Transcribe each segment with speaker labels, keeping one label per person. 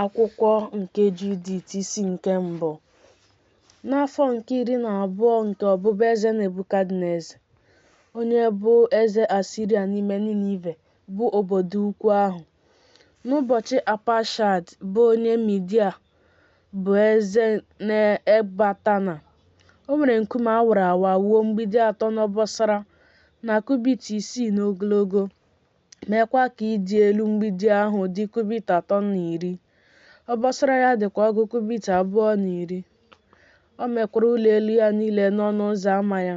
Speaker 1: Akwụkwọ nke Judit isi nke mbụ. N'afọ nke 12 nke ọbụbụeze Nebukadneza, onye bụ eze Asiria n'ime Ninive, bụ obodo ukwu ahụ, n'ụbọchị Apakshad bụ onye Midia bụ eze n'Ekbatana, o were nkume a wara awa wuo mgbidi atọ n'obosara na kubit isii n'ogologo, meekwa ka ịdị elu mgbidi ahụ dị kubit 30, obosara ya dịkwa ọgụ kubit 20. O mekwara ụlọ elu ya niile n'ọnụ ụzọ ama ya,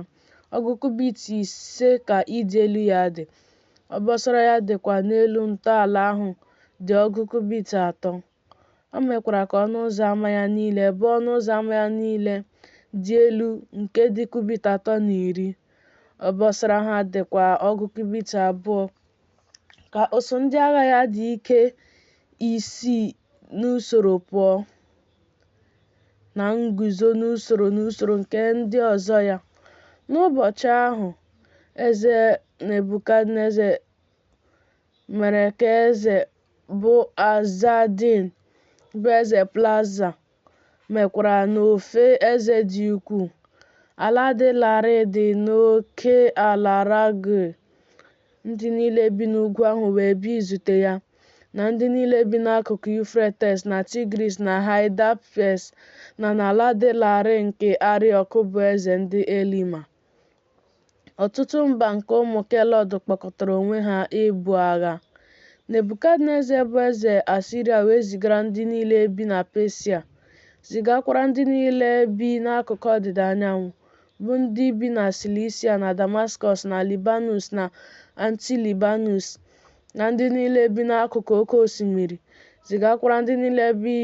Speaker 1: ọgụ kubit 5 ka ịdị elu ya dị, obosara ya dịkwa n'elu ntọala ahụ dị ọgụ kubit 3. O mekwara ka ọnụ ụzọ ama ya niile, bụ ọnụ ụzọ ama ya niile, dị elu nke dị kubit 30, obosara ha dịkwa ọgụ kubit 2, ka usuu ndị agha ya dị ike isi n'usoro pụọ, na nguzo n'usoro n'usoro nke ndị ọzọ ya. N'ụbọchị ahụ, eze Nebukadneza mere ka eze bụ Azadin, bụ eze Plaza, mekwara n'ofe eze dị ukwuu. Ala dị larịị dị n'oke ala Rague. Ndị niile bi n'ugwu ahụ wee bịa izute ya, na ndị niile bi n'akụkụ Yufretes na Tigris na Haịdaspes na n'ala dị larịị nke Ariok bụ eze ndị Elima. Ọtụtụ mba nke ụmụ Kelọd kpọkọtara onwe ha ibu agha. Nebukadneza bụ eze Asiria wee zigara ndị niile bi na Pesia, zigakwara ndị niile bi n'akụkụ ọdịda anyanwụ, bụ ndị bi na Silisia na Damaskọs na Libanọs na Antilibanọs, na ndị niile bi n'akụkụ oke osimiri, zigakwara ndị niile bi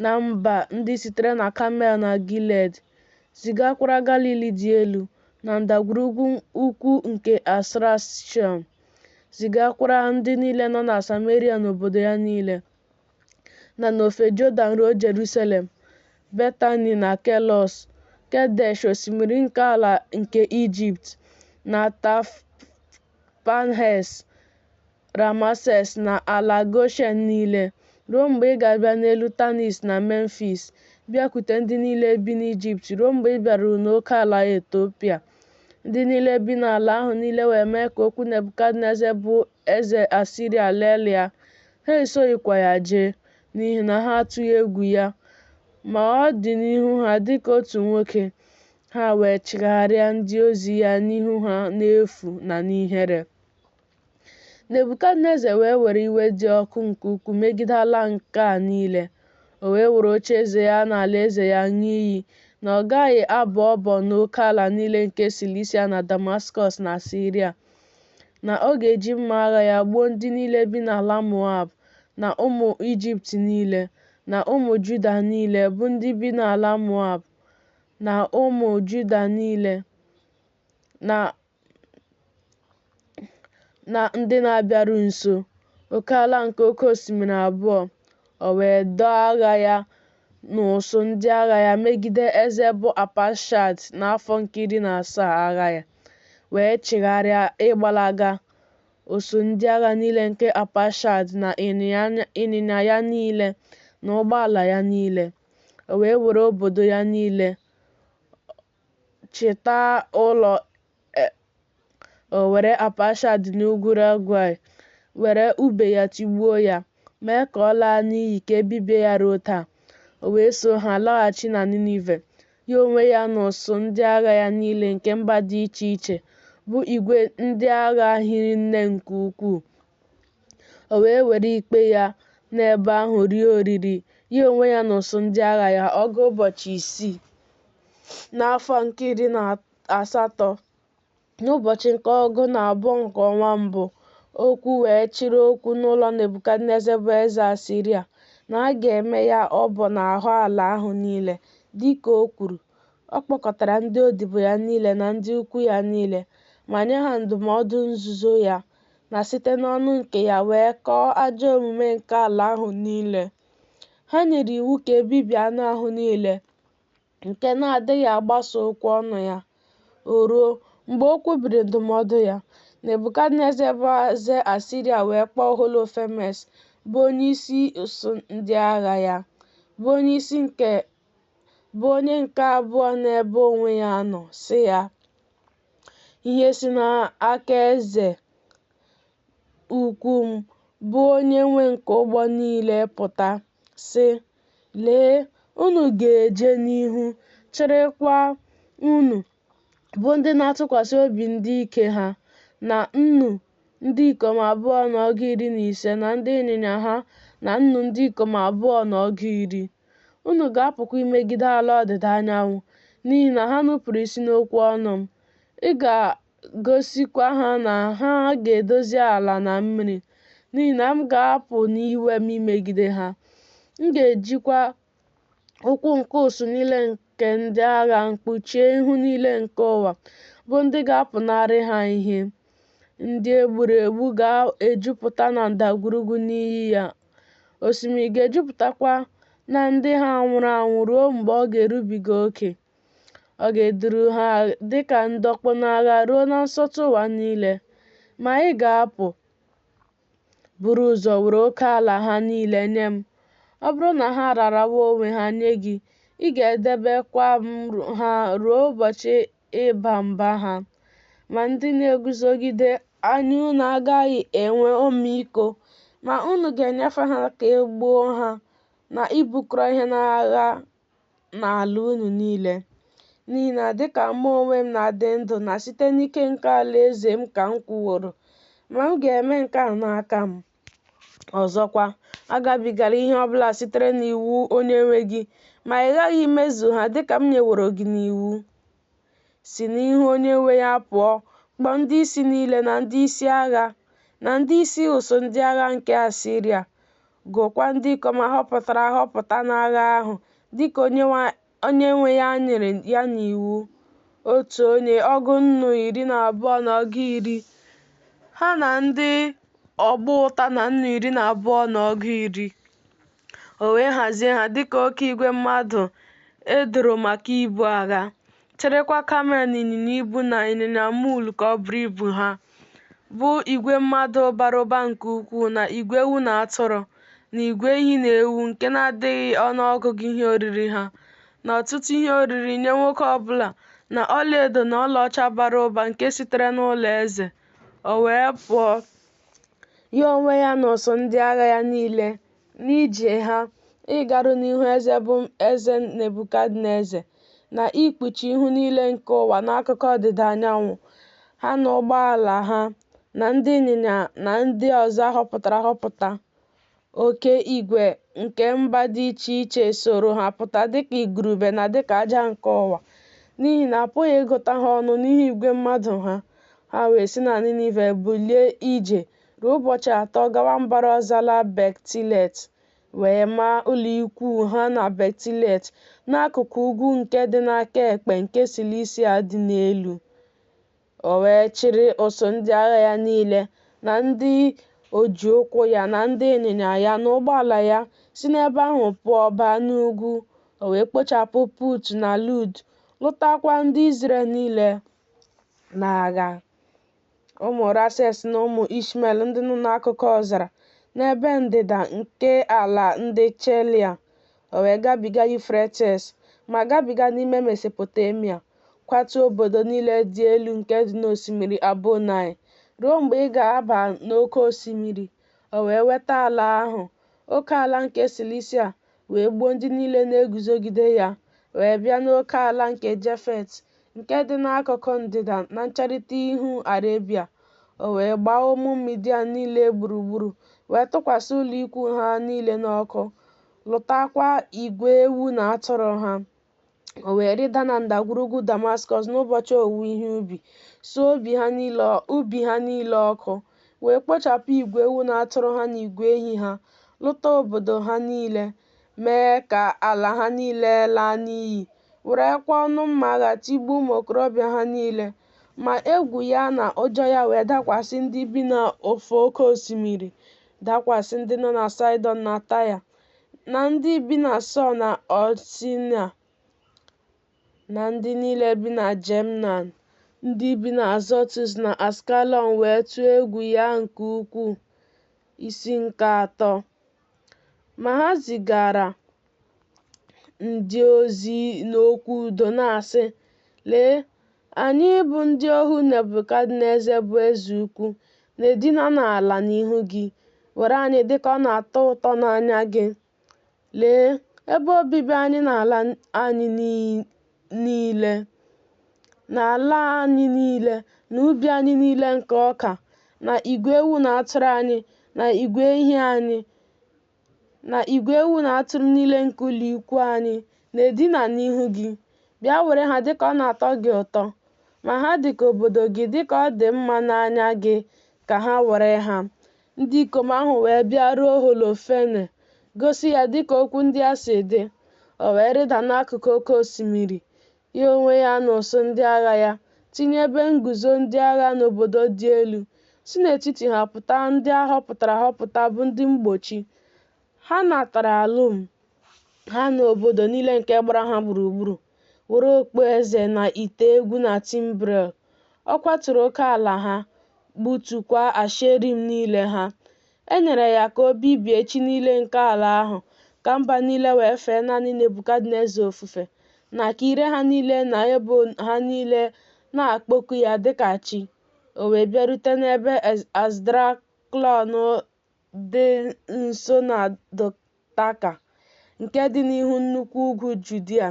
Speaker 1: na mba ndị sitere na Kamel na Gilead, zigakwara Galili dị elu, na ndagwurugwu ukwu nke Asrashọn, zigakwara ndị niile nọ na Sameria na obodo ya niile, na n'ofe Jọdan ruo Jerusalem, Betani na Kelos, Kedesh, osimiri nke ala nke Ijipt, na Tafpanhes, Rameses na ala Goshen niile, ruo mgbe ị ga-abịa n'elu Tanis na Memfis, bịakwute ndị niile bi n'Ijipt ruo mgbe ị bịaruru n'oke ala Etiopia. Ndị niile bi n'ala ahụ niile wee mee ka okwu Nebukadneza bụ eze Asiria lelịa, ha esoghịkwa ya jee, n'ihi na ha atụghị egwu ya, ma ọ dị n'ihu ha dịka otu nwoke, ha wee chigharịa ndị ozi ya n'ihu ha n'efu na n'ihere. Nebukadneza wee were iwe dị ọkụ nke ukwuu megide ala nke a niile. O wee were ocheeze ya na alaeze ya ṅụọ iyi na ọ gaghị abọ ọbọ n'oke ala niile nke Silisia na Damaskọs na Siria, na ọ ga-eji mma agha ya gbuo ndị niile bi n'ala Moab, na ụmụ Ijipt niile, na ụmụ Juda niile, bụ ndị bi n'ala Moab, na ụmụ Juda niile, na ndị na-abịaru nso, oke ala nke oke osimiri abụọ. O wee dọọ agha ya na usuu ndị agha ya megide eze bụ Apakshad n'afọ nke 17 agha ya, wee chigharịa ịgbalaga usuu ndị agha niile nke Apakshad na ịnyịnya ya niile na ụgbọala ya niile. O wee were obodo ya niile, chịta ụlọ o were Apakshad n'ugwu Rague, were ube ya tigbuo ya, mee ka ọ laa n'iyi ka e bibie ya ruo taa. O wee so ha laghachi na Ninive, ya onwe ya na usuu ndị agha ya niile nke mba dị iche iche, bụ igwe ndị agha hiri nne nke ukwuu. O wee were ikpe ya n'ebe ahụ rie oriri, ya onwe ya na usuu ndị agha ya, ọgụ ụbọchị isii. N'afọ nke 18, n'ụbọchị nke 12 nke ọnwa mbụ, okwu wee chịrị okwu n'ụlọ Nebukadneza bụ eze Asiria, na a ga-eme ya ọbọ n'ahụ ala ahụ niile, dị ka o kwuru. Ọ kpọkọtara ndị odibo ya niile na ndị ukwu ya niile, ma nye ha ndụmọdụ nzuzo ya, na site n'ọnụ nke ya wee kọọ ajọ omume nke ala ahụ niile. Ha nyere iwu ka e bibie anụ ahụ niile nke na-adịghị agbaso okwu ọnụ ya. O ruo, mgbe o kwubiri ndụmọdụ ya, Nebukadneza bụ eze Asiria wee kpọọ Holofernes, bụ onyeisi ụsụụ ndị agha ya, bụ onye nke abụọ n'ebe onwe ya nọ, sị ya, Ihe si n'aka eze ukwu m, bụ onyenwe nke ụgbọ niile, pụta, sị, Lee, unu ga-eje n'ihu, chịrịkwa unu, bụ ndị na-atụkwasị obi n'ike ha, na nnu ndị ikom abụọ na ọgụ iri na ise na ndị ịnyịnya ha na nnu ndị ikom abụọ na ọgụ iri. Unu ga-apụkwa imegide ala ọdịda anyanwụ, n'ihi na ha nupụrụ isi n'okwu ọnụ m. Ị ga-egosikwa ha na ha ga-edozi ala na mmiri, n'ihi na m ga-apụ n'iwe m imegide ha, m ga-ejikwa ụkwụ nke ụsụụ niile nke ndị agha m kpuchie ihu niile nke ụwa, bụ ndị ga-apụnarị ha ihe. Ndị e gburu egbu ga-ejupụta na ndagwurugwu n'iyi ya, osimiri ga-ejupụtakwa na ndị ha nwụrụ anwụ ruo mgbe ọ ga-erubiga oke. Ọ ga-eduru ha dị ka ndọkpụ n'agha ruo na nsọtụ ụwa niile. Ma ị ga-apụ, buru ụzọ were oke ala ha niile nye m. Ọ bụrụ na ha ararawo onwe ha nye gị, ị ga-edebekwa m ha ruo ụbọchị ịba mba ha. Ma ndị na-eguzogide anya unu agaghị enwe ọmịiko, ma unu ga-enyefe ha ka e gbuo ha na ibukọrọ ihe n'agha n'ala unu niile. N'ihi na dịka mụ onwe m na-adị ndụ na site n'ike nke alaeze m ka m kwuworo, ma m ga-eme nke a n'aka m. Ọzọkwa, agabigala ihe ọbụla sitere n'iwu onyenwe gị, ma ị ghaghị imezu ha dịka m nyeworo gị n'iwu. Si n'ihu onyenwe ya pụọ, kpọọ ndị isi niile na ndị isi agha, na ndị isi ụsụụ ndị agha nke Asịrịa, gụọkwa ndị ikom a họpụtara ahọpụta n'agha ahụ, dịka onyenwe ya nyere ya n'iwu, otu onye ọgụ nnu iri na abụọ na ọgụ iri, ha na ndị ọgba ụta na nnu iri na abụọ na ọgụ iri. O wee hazie ha dịka oke igwe mmadụ e doro maka ibu agha, chịrịkwa kamel na ịnyịnya ibu na ịnyịnya muul ka ọ bụrụ ibu ha, bụ igwe mmadụ bara ụba nke ukwuu, na igwe ewu na atụrụ, na igwe ehi na ewu, nke na-adịghị ọnụọgụgụ ihe oriri ha, na ọtụtụ ihe oriri nye nwoke ọbụla, na ọlaedo na ọlaọcha bara ụba nke sitere n'ụlọ eze. O wee pụọ, ya onwe ya na ụsụụ ndị agha ya niile, n'ije ha ịgaru n'ihu eze bụ eze Nebukadneza, na ikpuchi ihu niile nke ụwa n'akụkụ ọdịda anyanwụ, ha na ụgbọala ha, na ndị ịnyịnya na ndị ọzọ a họpụtara ahọpụta. Oke igwe nke mba dị iche iche soro ha pụta dịka igurube na dịka aja nke ụwa, n'ihi na a pụghị ịgụta ha ọnụ n'ihi igwe mmadụ ha. Ha wee si na Ninive bulie ije ruo ụbọchị atọ gawa mbara ọzara Bektilet, wee maa ụlọikwuu ha na Bektilet n'akụkụ ugwu nke dị n'aka ekpe nke Silisia dị n'elu. O wee chịrị ụsụụ ndị agha ya niile na ndị oji ụkwụ ya na ndị ịnyịnya ya na ụgbọala ya si n'ebe ahụ pụọ baa n'ugwu. O wee kpochapụ Put na Lud, lụtakwa ndị Izrel niile n'agha. Ụmụ Rases na ụmụ Ishmel ndị nọ n'akụkụ ọzara, n'ebe ndịda nke ala ndị Chaldia. O wee gabiga Yufretis, ma gabiga n'ime Mesopotemia, kwatuo obodo niile dị elu nke dị n'osimiri Abo Naịl, ruo mgbe ị ga-aba n'oke osimiri. O wee nweta ala ahụ, oke ala nke Silisia, wee gbuo ndị niile na-eguzogide ya, wee bịa n'oke ala nke Jafet, nke dị n'akụkụ ndịda na ncherịta ihu Arebia. O wee gbaa ụmụ Midian niile gburugburu, wee tụkwasị ụlọikwuu ha niile n'ọkụ, lụtakwa igwe ewu na atụrụ ha. O wee rịda na ndagwurugwu Damaskọs n'ụbọchị owuwe ihe ubi, suo ubi ha niile ọkụ, wee kpochapụ igwe ewu na atụrụ ha na igwe ehi ha, lụta obodo ha niile, mee ka ala ha niile laa n'iyi, werekwa ọnụ mma agha tigbuo ụmụ okorobịa ha niile. Ma egwu ya na ụjọ ya wee dakwasị ndị bi n'ofe oke osimiri, dakwasị ndị nọ na Saịdọn na Taịa, na ndị bi na Sọ na Ọsịna, na ndị niile bi na Jemnan. Ndị bi na Azọtus na Askalọn wee tụọ egwu ya nke ukwuu. Isi nke atọ. Ma ha zigara ndị ozi n'okwu udo, na-asị, Lee, anyị bụ ndị ohu Nebukadneza bụ eze ukwu, na-edina n'ala n'ihu gị, were anyị dịka ọ na-atọ ụtọ n'anya gị. Lee, ebe obibi anyị na ala anyị niile, na ala anyị niile, na ubi anyị niile nke ọka, na igwe ewu na atụrụ anyị, na igwe ehi anyị, na igwe ewu na atụrụ niile nke ụlọ ikwu anyị, na-edina n'ihu gị. Bịa were ha dịka ọ na-atọ gị ụtọ. Ma ha dị ka obodo gị, dịka ọ dị mma n'anya gị ka ha were ha. Ndị ikom ahụ wee bịaruo Holofene, gosi ya dịka okwu ndị a si dị. O wee rịda n'akụkụ oke osimiri, ya onwe ya na ụsụụ ndị agha ya, tinye ebe nguzo ndị agha n'obodo dị elu, si n'etiti ha pụta ndị a họpụtara ahọpụta bụ ndị mgbochi. Ha natara alụm ha na obodo niile nke gbara ha gburugburu, were okpueze na ite egwu na timbrel. Ọ kwaturu oke ala ha, gbutukwa Asherim niile ha. E nyere ya ka o bibie chi niile nke ala ahụ, ka mba niile wee fee naanị Nebukadneza ofufe, na ka ire ha niile na ebo ha niile na-akpọku ya dịka chi. O wee bịarute n'ebe Esdraklọn dị nso na Dotaka, nke dị n'ihu nnukwu ugwu Judia.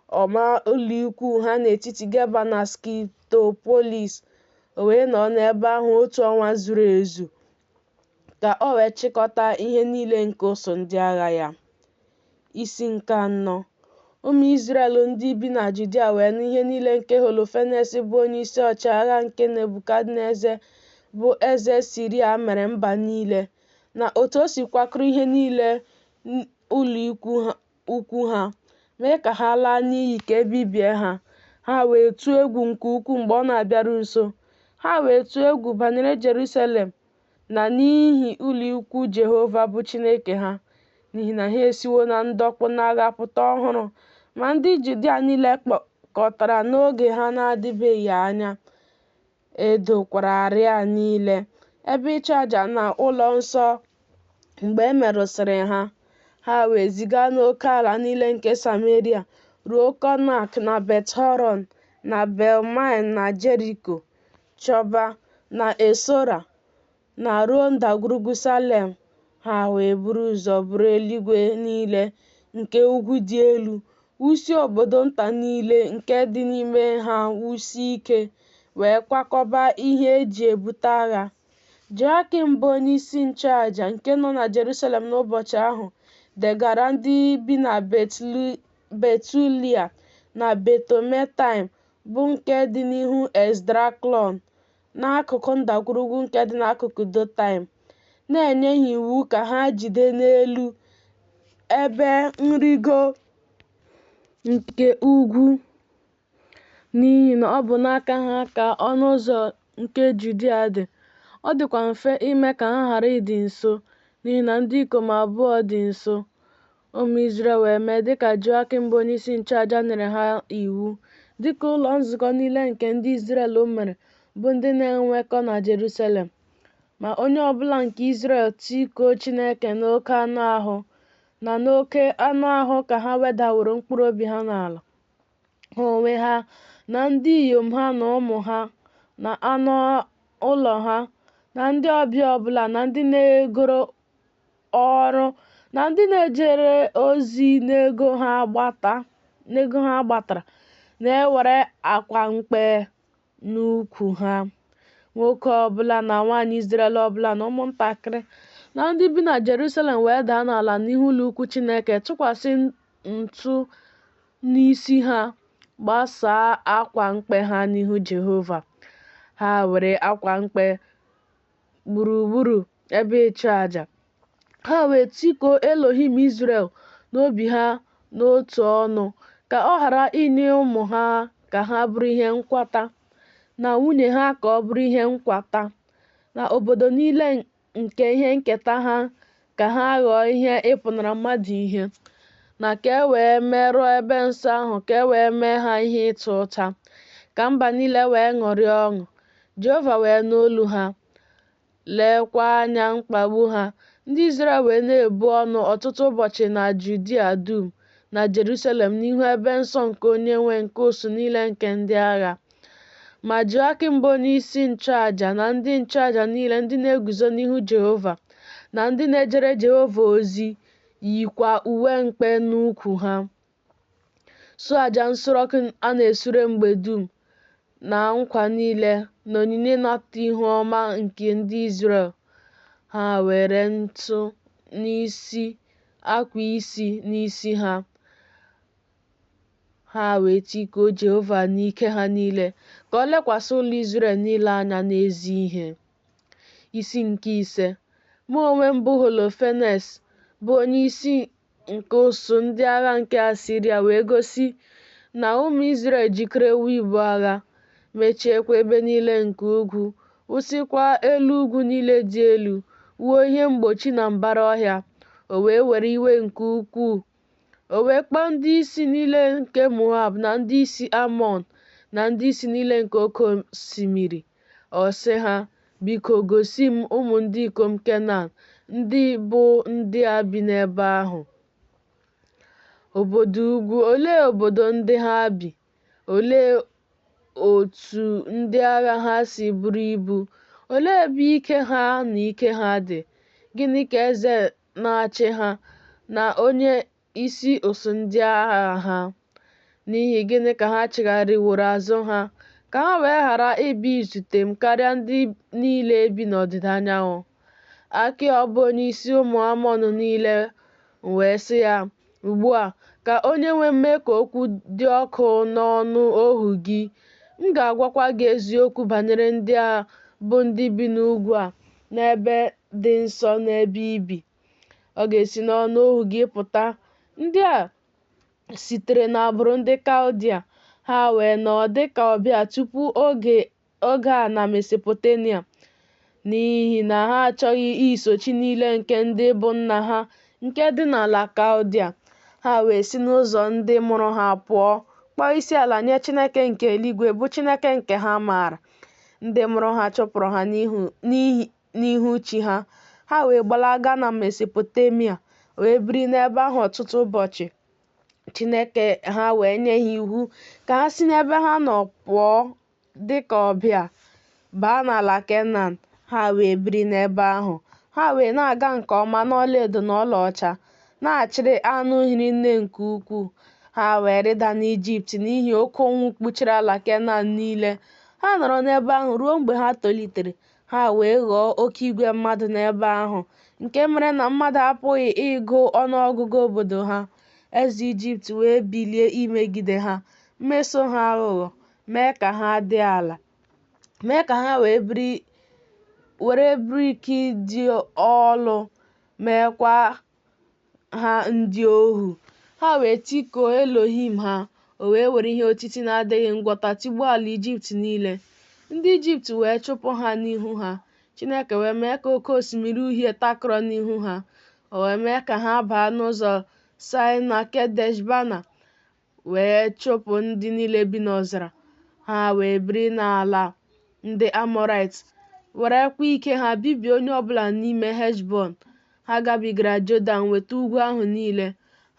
Speaker 1: Ọ maa ụlọikwuu ha n'etiti Geba na Skitopolis. O wee nọọ n'ebe ahụ otu ọnwa zuru ezu, ka o wee chịkọta ihe niile nke ụsụụ ndị agha ya. Isi nke anọ. Ụmụ Izrel ndị bi na Judia wee nụ ihe niile nke Holofenes bụ onyeisi ọchịagha nke Nebukadneza bụ eze Siria mere mba niile, na otu o si kwakọrọ ihe niile ụlọ ukwu ha, mee ka ha laa n'iyi ka e bibie ha. Ha wee tụọ egwu nke ukwuu mgbe ọ na-abịaru nso. Ha wee tụọ egwu banyere Jerusalem na n'ihi ụlọikwu Jehova bụ Chineke ha, n'ihi na ha esiwo na ndọkpụ n'agha pụta ọhụrụ. Ma ndị Judia niile kpọkọtara n'oge ha na-adịbeghị anya, e dokwara arịa niile, ebe ịchụaja na ụlọ nsọ mgbe e merụsịrị ha. Ha wee ziga n'oke ala niile nke Sameria ruo Kọnak na Bet-horon na Bel-maim na Jeriko, Choba na Esora na ruo ndagwurugwu Salem. Ha wee buru ụzọ buru eluigwe niile nke ugwu dị elu, wusie obodo nta niile nke dị n'ime ha wusie ike, wee kwakọba ihe e ji ebute agha. Jehoiakim bụ onyeisi nchụaja nke nọ na Jerusalem n'ụbọchị ahụ degara ndị bi na Betulia na Betometaim bụ nke dị n'ihu Esdraklọn, n'akụkụ ndagwurugwu nke dị n'akụkụ Dotaim, na-enye ha iwu ka ha jide n'elu ebe nrịgo nke ugwu, n'ihi na ọ bụ n'aka ha ka ọnụ ụzọ nke Judia dị, ọ dịkwa mfe ime ka ha ghara ịdị nso, n'ihi na ndị ikom abụọ dị nso. Ụmụ Izrel wee mee dịka Jehoiakim bụ onyeisi nchụaja nyere ha iwu, dịka ụlọ nzukọ niile nke ndị Izrel mere, bụ ndị na-enwekọ na Jerusalem. Ma onye ọbụla nke Izrel tikuo Chineke n'oke anụ ahụ, na n'oke anụ ahụ ka ha wedaworo mkpụrụ obi ha n'ala, ha onwe ha na ndị inyom ha na ụmụ ha na anụ ụlọ ha na ndị ọbịa ọbụla na ndị na-egoro ọrụ na ndị na-ejere ozi n'ego ha gbatara, na-ewere akwa mkpe n'ukwu ha. Nwoke ọbụla na nwaanyị Izrel ọbụla na ụmụntakịrị na ndị bi na Jerusalem wee daa n'ala n'ihu ụlọ ukwu Chineke, tụkwasị ntụ n'isi ha, gbasaa akwa mkpe ha n'ihu Jehova. Ha were akwa mkpe gburugburu ebe ịchụaja. Ha wee tikuo Elohim Izrel n'obi ha n'otu ọnụ, ka ọ ghara inye ụmụ ha ka ha bụrụ ihe nkwata, na nwunye ha ka ọ bụrụ ihe nkwata, na obodo niile nke ihe nketa ha ka ha ghọọ ihe ịpụnara mmadụ ihe, na ka e wee merụọ ebe nsọ ahụ ka e wee mee ha ihe ịta ụta, ka mba niile wee ṅụrịa ọṅụ. Jehova wee nụ olu ha, leekwa anya mkpagbu ha, Ndị Izrel wee na-ebu ọnụ ọtụtụ ụbọchị na Judia dum na Jeruselem n'ihu ebe nsọ nke Onye-nwe nke ụsụ nile nke ndị agha. Ma Joakim bụ onyeisi nchụaja na ndị nchụaja niile ndị na-eguzo n'ihu Jehova na ndị na-ejere Jehova ozi yikwa uwe mkpe n'ukwu ha, suo aja nsure ọkụ a na-esure mgbe dum na nkwa niile na onyinye ịnata ihu ọma nke ndị Izrel. Ha were ntụ n'isi akwa isi n'isi ha. Ha wee tikuo Jehova n'ike ha niile ka o lekwasị ụlọ Izrel niile anya n'ezi ihe. Isi nke ise. Mụ onwe m bụ Holofenes, bụ onyeisi nke ụsụụ ndị agha nke Asiria wee gosi na ụmụ Izrel ejikerewo ibu agha, mechiekwa ebe niile nke ugwu, wusikwa elu ugwu niile dị elu, wuo ihe mgbochi na mbara ọhịa. O wee were iwe nke ukwuu. O wee kpọọ ndị isi niile nke Moab na ndị isi Amọn na ndị isi niile nke oke osimiri. Ọ sị ha, Biko gosi m ụmụ ndị ikom Kenan, ndị bụ ndị a bi n'ebe ahụ. Obodo ugwu, olee obodo ndị ha bi? Olee otu ndị agha ha si buru ibu? Olee ebe ike ha na ike ha dị? Gịnị ka eze na-achị ha na onye isi ụsụụ ndị agha ha? N'ihi gịnị ka ha chigharịworo azụ ha, ka ha wee ghara ịbịa izute m karịa ndị niile bi n'ọdịda anyanwụ? Akiọ bụ onyeisi ụmụ Amọn niile. M wee sị ya, Ugbu a, ka onyenwe m mee ka okwu dị ọkụ n'ọnụ ohu gị, m ga-agwakwa gị eziokwu banyere ndị a bụ ndị bi n'ugwu a, n'ebe dị nso n'ebe i bi. Ọ ga-esi n'ọnụ ohu gị pụta. Ndị a sitere n'agbụrụ ndị Kaldia, ha wee nọọ dị ka ọbịa tupu oge a na Mesopotemia, n'ihi na ha achọghị iso chi niile nke ndị bụ nna ha nke dị n'ala Kaldia. Ha wee si n'ụzọ ndị mụrụ ha pụọ, kpọọ isiala nye Chineke nke eluigwe, bụ Chineke nke ha maara. Ndị mụrụ ha chụpụrụ ha n'ihu chi ha. Ha wee gbalaga na Mesopotemia, wee biri n'ebe ahụ ọtụtụ ụbọchị. Chineke ha wee nye ha iwu ka ha si n'ebe ha nọ pụọ dị ka ọbịa, baa n'ala Kenan, ha wee biri n'ebe ahụ. Ha wee na-aga nke ọma n'ọlaedo na ọlaọcha, na-achịrị anụ hiri nne nke ukwuu. Ha wee rịda n'Ijipt n'ihi oke ụnwụ kpuchiri ala Kenan niile. Ha nọrọ n'ebe ahụ ruo mgbe ha tolitere, ha wee ghọọ oke igwe mmadụ n'ebe ahụ, nke mere na mmadụ apụghị ịgụ ọnụọgụgụ obodo ha. Eze Ijipt wee bilie imegide ha, meso ha aghụghọ, mee ka ha dị ala, mee ka ha were brik dị olu, meekwa ha ndị ohu. Ha wee tikuo Elohim ha, o wee were ihe otiti na-adịghị ngwọta tigbuo ala Ijipt niile. Ndị Ijipt wee chụpụ ha n'ihu ha. Chineke wee mee ka oke osimiri uhie takọrọ n'ihu ha. O wee mee ka ha baa n'ụzọ Saịnaị Kedesh Bana, wee chụpụ ndị niile bi n'ọzara. Ha wee biri n'ala ndị Amọrait, werekwa ike ha bibie onye ọbụla n'ime Heshbọn. Ha gabigara Jọdan nweta ugwu ahụ niile.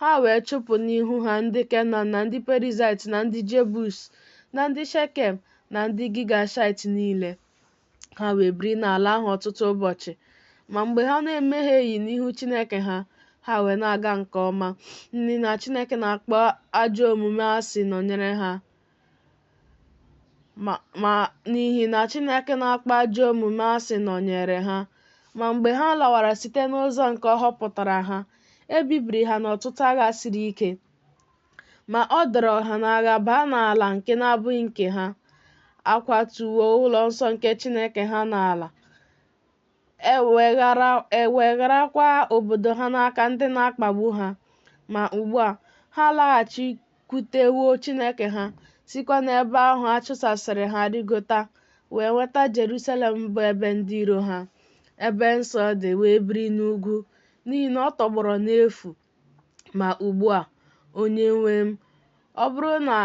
Speaker 1: Ha wee chụpụ n'ihu ha ndị Kenan na ndị Perizaịt na ndị Jebus na ndị Shekem na ndị Gigashait niile. Ha wee biri n'ala ahụ ọtụtụ ụbọchị. Ma mgbe ha na-emehieghị n'ihu Chineke ha, ha wee na-aga nke ọma, n'ihi na Chineke na-akpọ ajọ omume asị nọnyere ha. Ma n'ihi na Chineke na-akpọ ajọ omume asị nọnyere ha. Ma mgbe ha lawara site n'ụzọ nke ọ họpụtara ha, e bibiri ha n'ọtụtụ agha siri ike. Ma ọ dọrọ ha n'agha baa n'ala nke na-abụghị nke ha. A kwatuwo ụlọ nsọ nke Chineke ha n'ala, e wegharakwa obodo ha n'aka ndị na-akpagbu ha. Ma ugbu a, ha alaghachikwutewo Chineke ha, sikwa n'ebe ahụ a chụsasịrị ha rịgota, wee nweta Jerusalem bụ ebe ndị iro ha, ebe nsọ dị, wee biri n'ugwu, n'ihi na ọ tọgbọrọ n'efu. Ma ugbu a, Onyenwe m, ọ bụrụ na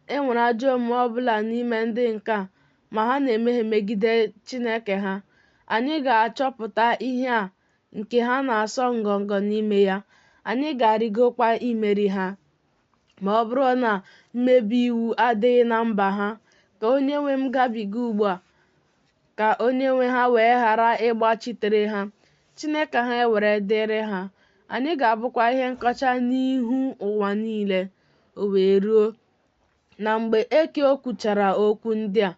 Speaker 1: e nwere ajọ omume ọ bụla n'ime ndị nke a, ma ha na-emehie megide Chineke ha, anyị ga-achọpụta ihe a nke ha na-asọ ngọngọ n'ime ya, anyị ga-arịgokwa imeri ha. Ma ọ bụrụ na mmebi iwu adịghị na mba ha, ka onyenwe m gabiga ugbu a, ka onyenwe ha wee ghara ịgbachitere ha, Chineke ha ewere dịrị ha, anyị ga-abụkwa ihe nkọcha n'ihu ụwa niile. O wee ruo na mgbe Ekio kwuchara okwu ndị a,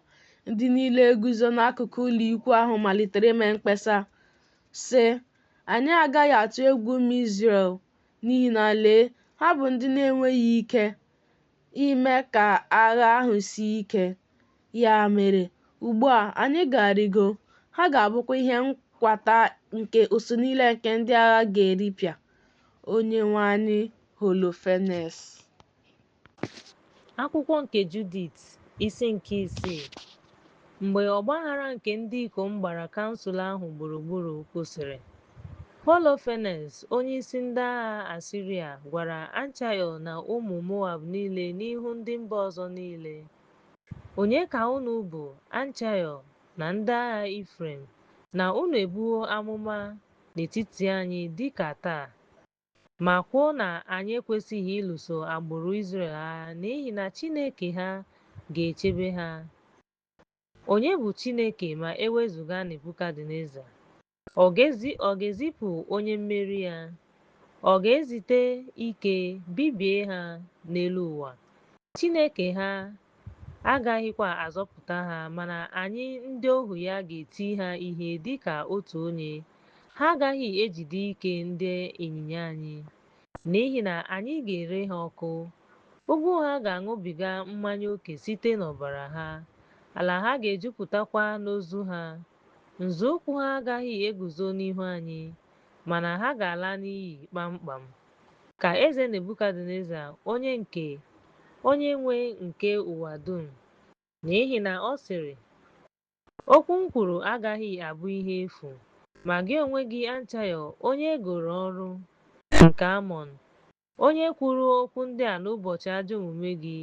Speaker 1: ndị niile guzo n'akụkụ ụlọikwuu ahụ malitere ime mkpesa, sị, Anyị agaghị atụ egwu ụmụ Izrel, n'ihi na, lee, ha bụ ndị na-enweghị ike ime ka agha ahụ sie ike. Ya mere, ugbu a anyị ga-arịgo, ha ga-abụkwa ihe nkwata nke usuu niile nke ndị agha ga-eripịa onyenwe anyị Holofenes.
Speaker 2: Akwụkwọ nke Judit, isi nke isii. Mgbe ọgbaghara nke ndị ikom gbara kansụl ahụ gburugburu kwụsịrị, Holofenes, onyeisi ndị agha Asịrịa, gwara Antiọ na ụmụ Moab niile n'ihu ndị mba ọzọ niile, Onye ka unu bụ, Antiọ na ndị agha Ifrem, na unu ebuwo amụma n'etiti anyị dịka taa, ma kwuo na anyị ekwesịghị ịlụso agbụrụ Izrel agha n'ihi na Chineke ha ga-echebe ha? Onye bụ Chineke ma e wezụga Nebukadneza? Ọ ga-ezipụ onye mmeri ya? Ọ ga-ezite ike bibie ha n'elu ụwa? Chineke ha agaghịkwa azọpụta ha, mana anyị ndị ohu ya ga-eti ha ihe dị ka otu onye. Ha agaghị ejide ike ndị ịnyịnya anyị, n'ihi na anyị ga-ere ha ọkụ. Ugwu ha ga-aṅụbiga mmanya oke site n'ọbara ha, ala ha ga-ejupụtakwa n'ozu ha. Nzọụkwụ ha agaghị eguzo n'ihu anyị, mana ha ga-ala n'iyi kpamkpam. Ka eze Nebukadneza, onye nwe nke ụwa dum, n'ihi na ọ sịrị, Okwu m kwuru agaghị abụ ihe efu, ma gị onwe gị Antiọ, onye e goro ọrụ nke Amọn, onye kwuru okwu ndị a n'ụbọchị ajọ omume gị,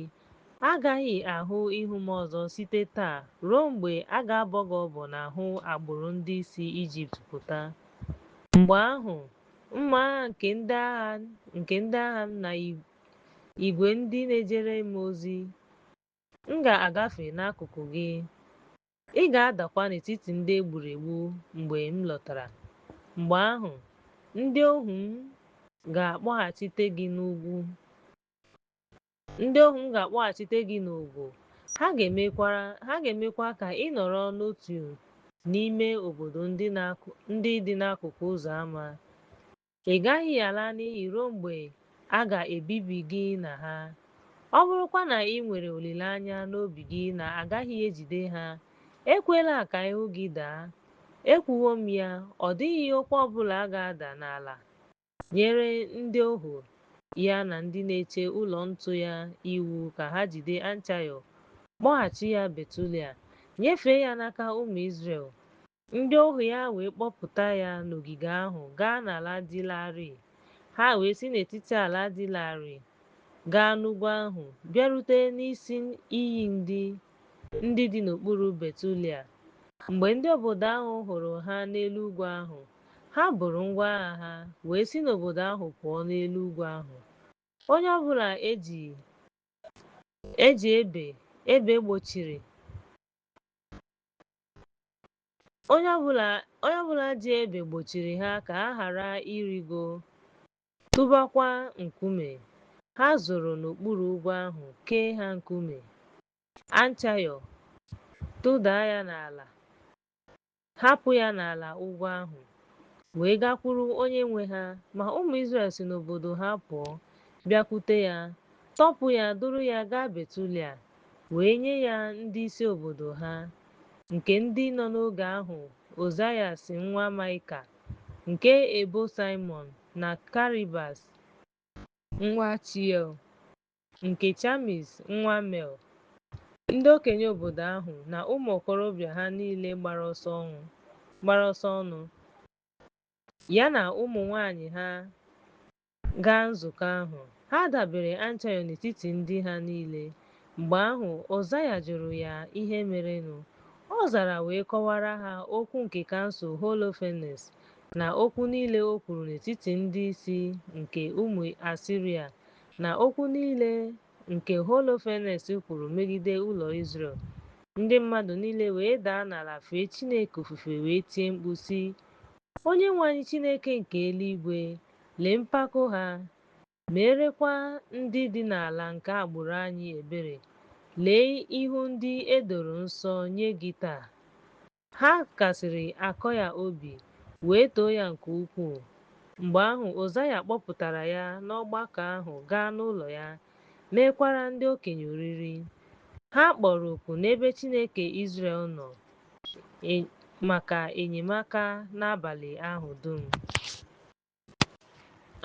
Speaker 2: agaghị ahụ ihu m ọzọ site taa ruo mgbe a ga-abọ gị ọbọ n'ahụ agbụrụ ndị si Ijipt pụta. Mgbe ahụ, mma agha nke ndị agha m na igwe ndị na-ejere m ozi, m ga-agafe n'akụkụ gị, ị ga-adakwa n'etiti ndị e gburu egbu mgbe m lọtara. Mgbe ahụ, ndị ohu m ga-akpọghachite gị n'ugwu, ha ga-emekwa ka ị nọrọ n'otu n'ime obodo ndị dị n'akụkụ ụzọ ámá. Ị gaghị ala n'iyi ruo mgbe a ga-ebibi gị na ha. Ọ bụrụkwa na ị nwere olileanya n'obi gị na a gaghị ejide ha, ekwela ka ihu gị daa. Ekwuwo m ya, ọ dịghị okwu ọbụla ga-ada n'ala nyere ndị ohu ya na ndị na-eche ụlọ ntu ya iwu ka ha jide Antiọ, kpọghachi ya Betulia, nyefee ya n'aka ụmụ Izrel. Ndị ohu ya wee kpọpụta ya n'ogige ahụ gaa n'ala dị larịị. Ha wee si n'etiti ala dị larịị gaa n'ugwu ahụ, bịarute n'isi iyi ndị dị n'okpuru Betulia. Mgbe ndị obodo ahụ hụrụ ha n'elu ugwu ahụ, ha buru ngwa agha ha, wee si n'obodo ahụ pụọ n'elu ugwu ahụ. Onye ọbụla eji ebe gbochiri onye ọbụla ji ebe gbochiri ha ka ha ghara ịrịgo, tụbakwa nkume. Ha zoro n'okpuru ugwu ahụ kee ha nkume. Antiọ tụda ya n'ala, hapụ ya n'ala ugwu ahụ, wee gakwuru onye nwe ha. Ma ụmụ Izrel si n'obodo ha pụọ, bịakwute ya, tọpụ ya, duru ya gaa Betulia, wee nye ya ndị isi obodo ha, nke ndị nọ n'oge ahụ Ozias nwa Maịka, nke ebo Saimọn, na Karibas nwa Chiel, nke Chamis nwa Mel, ndị okenye obodo ahụ, na ụmụ okorobịa ha niile gbara ọsọ ọnụ, ya na ụmụ nwanyị ha gaa nzukọ ahụ. Ha dabere Antiọ n'etiti ndị ha niile. Mgbe ahụ Ozaya jụrụ ya ihe merenụ. Ọ zara wee kọwara ha okwu nke kansụl Holofenes. Na okwu niile o kwuru n'etiti ndị isi nke ụmụ Asiria, na okwu niile nke Holofernes kwuru megide ụlọ Izrel. Ndị mmadụ niile wee daa n'ala fee Chineke ofufe wee tie mkpu sị, Onyenwe anyị Chineke nke eluigwe, lee mpako ha, meerekwa ndị dị n'ala nke agbụrụ anyị ebere. Lee ihu ndị e doro nsọ nye gị taa. Ha kasiri Akọya obi, wee too ya nke ukwuu. Mgbe ahụ Ụzaya kpọpụtara ya n'ọgbakọ ahụ gaa n'ụlọ ya, meekwara ndị okenye oriri. Ha kpọrọ oku n'ebe Chineke Izrel nọ maka enyemaka n'abalị ahụ dum.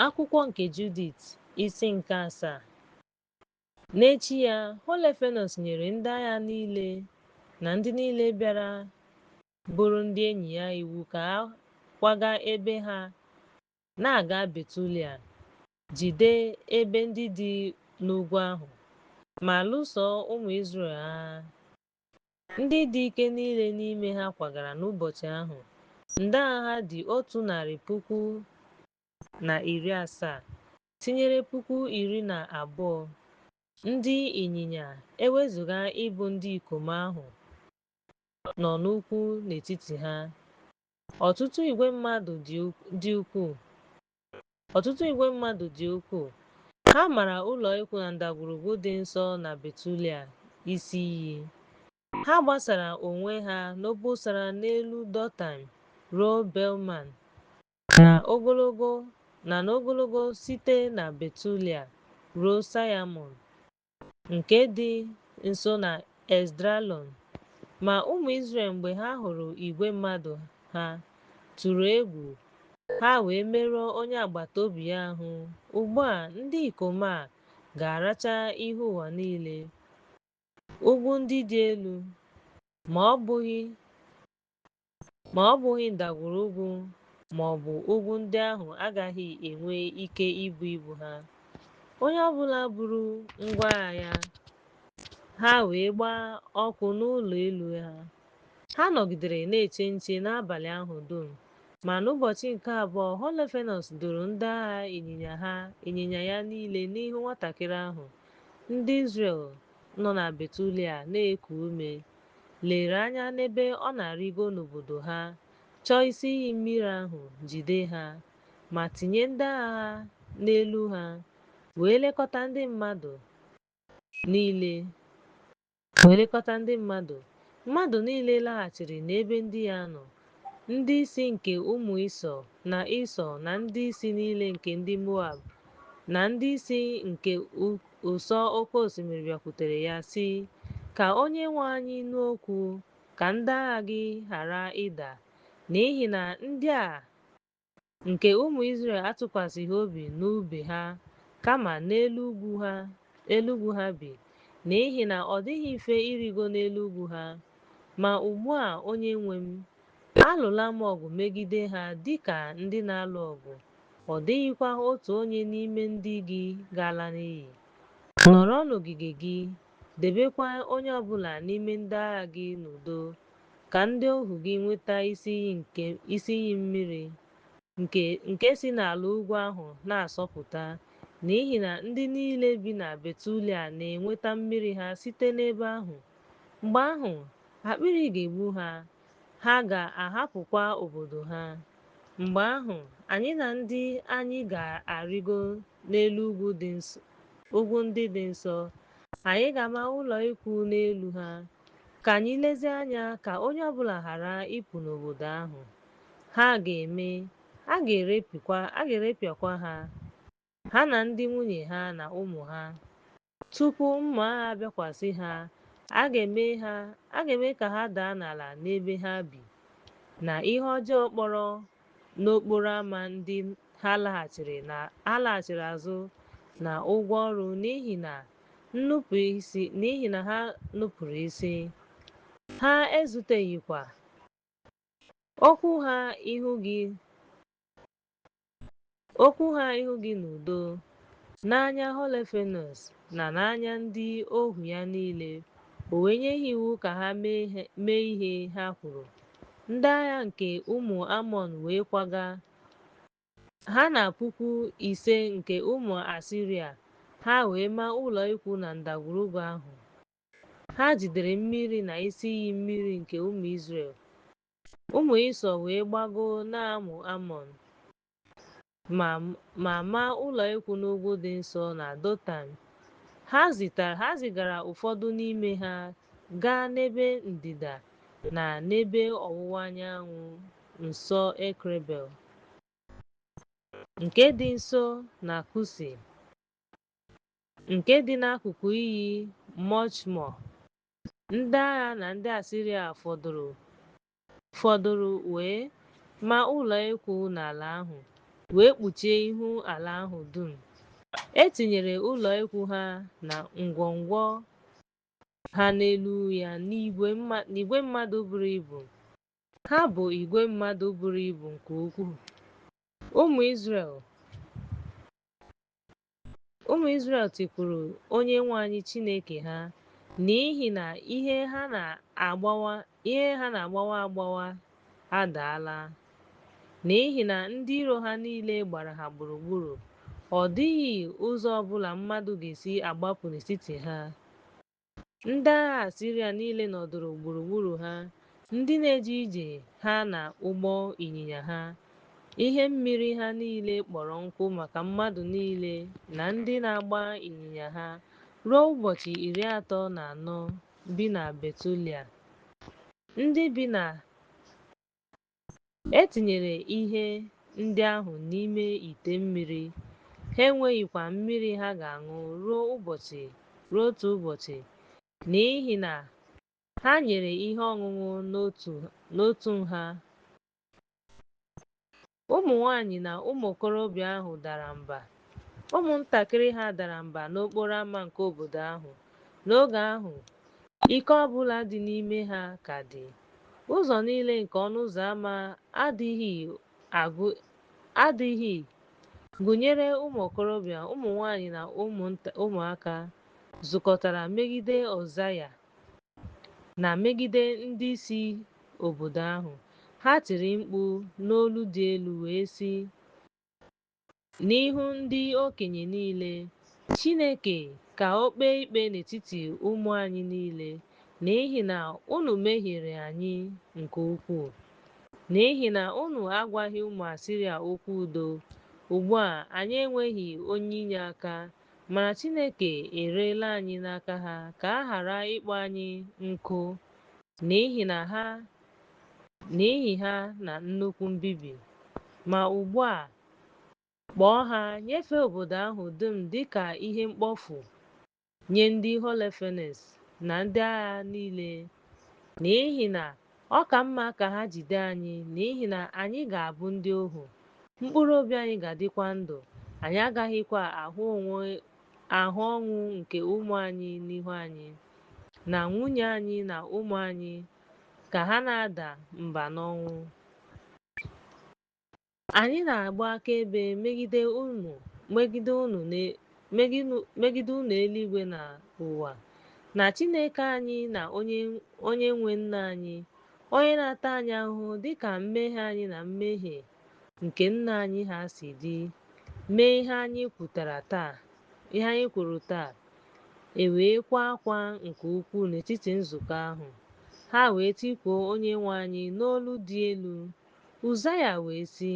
Speaker 2: Akwụkwọ nke Judit, isi nke asaa. N'echi ya, Holofernes nyere ndị agha niile na ndị niile bịara bụrụ ndị enyi ya iwu ka ha kwaga ebe ha na-aga Betulia, jide ebe ndị dị n'ugwu ahụ, ma lụso ụmụ Izrel agha. Ndị dị ike niile n'ime ha kwagara n'ụbọchị ahụ. Ndị agha ha dị 170,000, tinyere 12,000 ndị ịnyịnya, ewezuga ịbụ ndị ikom ahụ nọ n'ukwu n'etiti ha. Ọtụtụ igwe mmadụ dị ukwuu. Ha mara ụlọ ikwu na ndagwurugwu dị nso na Betulia isi iyi. Ha gbasara onwe ha n'obosara n'elu Dọtan ruo Belman, na n'ogologo site na Betulia ruo Sayamon, nke dị nso na Esdraelon. Ma ụmụ Izrel, mgbe ha hụrụ igwe mmadụ ha, tụrụ egwu, ha wee merụọ onye agbata obi ya ahụ. Ugbu a, ndị ikom a ga-aracha ihu ụwa niile, ugwu ndị dị elu, ma ọ bụghị ndagwurugwu ma ọ bụ ugwu ndị ahụ agaghị enwe ike ibu ibu ha. Onye ọ bụla buru ngwa agha ya, ha wee gbaa ọkụ n'ụlọ elu ha. Ha nọgidere na-eche nche n'abalị ahụ dum. Ma n'ụbọchị nke abụọ, Holofernes duru ndị agha ịnyịnya ya niile n'ihu nwatakịrị ahụ. Ndị Izrel nọ na Betulia na-eku ume, lere anya n'ebe ọ na-arịgo n'obodo ha, chọọ isi iyi mmiri ahụ, jide ha, ma tinye ndị agha ha n'elu ha, wee lekọta ndị mmadụ. Mmadụ niile laghachiri n'ebe ndị ya nọ. Ndị isi nke ụmụ Ịsọ na Ịsọ na ndị isi niile nke ndị Moab na ndị isi nke ụsọ oke osimiri bịakwutere ya, sị, Ka onyenwe anyị nụ okwu, ka ndị agha gị ghara ịda, n'ihi na ndị a nke ụmụ Izrel atụkwasịghị obi n'ube ha, kama n'elu ugwu ha bi, n'ihi na ọ dịghị mfe ịrịgo n'elu ugwu ha. Ma ugbu a, onyenwe m, alụla m ọgụ megide ha dịka ndị na-alụ ọgụ, ọ dịghịkwa otu onye n'ime ndị gị ga-ala n'iyi. Nọrọ n'ogige gị, debekwa onye ọbụla n'ime ndị agha gị n'udo, ka ndị ohu gị nweta isi iyi mmiri nke si n'ala ugwu ahụ na-asọpụta, n'ihi na ndị niile bi na Betulia na-enweta mmiri ha site n'ebe ahụ. Mgbe ahụ, akpịrị ga-egbu ha, ha ga-ahapụkwa obodo ha. Mgbe ahụ, anyị na ndị anyị ga-arịgo n'elu ugwu ndị dị nsọ, anyị ga-ama ụlọ ikwu n'elu ha. Ka anyị lezie anya ka onye ọbụla ghara ịpụ n'obodo ahụ. Ha ga-eme, a ga-erepịakwa ha, ha na ndị nwunye ha na ụmụ ha. Tupu mma agha bịakwasị ha, a ga-eme ka ha daa n'ala n'ebe ha bi, na ihe ọjọọ kpọrọ n'okporo ámá ndị ha laghachiri azụ na ụgwọ ọrụ n'ihi na ha nupụrụ isi. Ha ezuteghịkwa okwu ha ihu gị n'udo, n'anya Holofernes na n'anya ndị ohu ya niile. O wee nye ha iwu ka ha mee ihe ha kwuru. Ndị agha nke ụmụ Amọn wee kwaga, ha na 5,000 nke ụmụ Asiria, ha wee maa ụlọikwuu na ndagwurugwu ahụ. Ha jidere mmiri na isi iyi mmiri nke ụmụ Izrel. Ụmụ Ịsọ wee gbagoo na ụmụ Amọn, ma maa ụlọikwuu n'ugwu dị nso na Dọtan. Ha zigara ụfọdụ n'ime ha gaa n'ebe ndịda na n'ebe ọwụwa anyanwụ nso Ekrebel, nke dị nso na Kusi, nke dị n'akụkụ iyi Muchmọ. Ndị agha na ndị Asiria fọdụrụ wee maa ụlọikwuu n'ala ahụ, wee kpuchie ihu ala ahụ dum. E tinyere ụlọikwuu ha na ngwongwo ha n'elu ya n'igwe mmadụ buru ibu. Ha bụ igwe mmadụ buru ibu nke ukwuu. Ụmụ Izrel tikuru Onyenwe anyị Chineke ha, n'ihi na ihe ha na-agbawa agbawa adaala, n'ihi na ndị iro ha niile gbara ha gburugburu. Ọ dịghị ụzọ ọbụla mmadụ ga-esi agbapụ n'etiti ha. Ndị agha Asịrịa niile nọdụrụ gburugburu ha, ndị na-eje ije ha na ụgbọ ịnyịnya ha. Ihe mmiri ha niile kpọrọ nkụ maka mmadụ niile na ndị na-agba ịnyịnya ha ruo ụbọchị 34 bi na Betulia. Ndị bi na E tinyere ihe ndị ahụ n'ime ite mmiri, ha enweghịkwa mmiri ha ga-aṅụ ruo otu ụbọchị, n'ihi na ha nyere ihe ọṅụṅụ n'otu nha. Ụmụ nwanyị na ụmụ okorobịa ahụ dara mba, ụmụntakịrị ha dara mba n'okporo ámá nke obodo ahụ. N'oge ahụ, ike ọ bụla dị n'ime ha ka dị. Ụzọ niile nke ọnụ ụzọ ámá adịghị, gụnyere ụmụ okorobịa, ụmụ nwanyị na ụmụaka, zukọtara megide Ọzaya na megide ndị isi obodo ahụ. Ha tiri mkpu n'olu dị elu wee sị, n'ihu ndị okenye niile, Chineke ka o kpee ikpe n'etiti ụmụ anyị niile, n'ihi na unu mehiere anyị nke ukwuu, n'ihi na unu agwaghị ụmụ Asịrịa okwu udo. Ugbu a anyị enweghị onye inyeaka, mana Chineke ereela anyị n'aka ha ka a ghara ịkpọ anyị nkụ n'ihi ha na nnukwu mbibi. Ma ugbu a, kpọọ ha nyefee obodo ahụ dum dị ka ihe mkpofu nye ndị Holofernes na ndị agha niile, n'ihi na ọ ka mma ka ha jide anyị, n'ihi na anyị ga-abụ ndị ohu, mkpụrụ obi anyị ga-adịkwa ndụ, anyị agaghịkwa ahụ ọnwụ nke ụmụ anyị n'ihu anyị, na nwunye anyị na ụmụ anyị ka ha na-ada mba n'ọnwụ. Anyị na-agba akaebe megide unu eluigwe na ụwa, na Chineke anyị na Onyenwe nna anyị, onye na-ata anyị ahụhụ dịka mmehie anyị na mmehie nke nna anyị ha si dị, mee ihe anyị kwuru taa. E wee kwaa akwa nke ukwuu n'etiti nzukọ ahụ. Ha wee tikuo Onyenwe anyị n'olu dị elu. Ụzaya wee sị,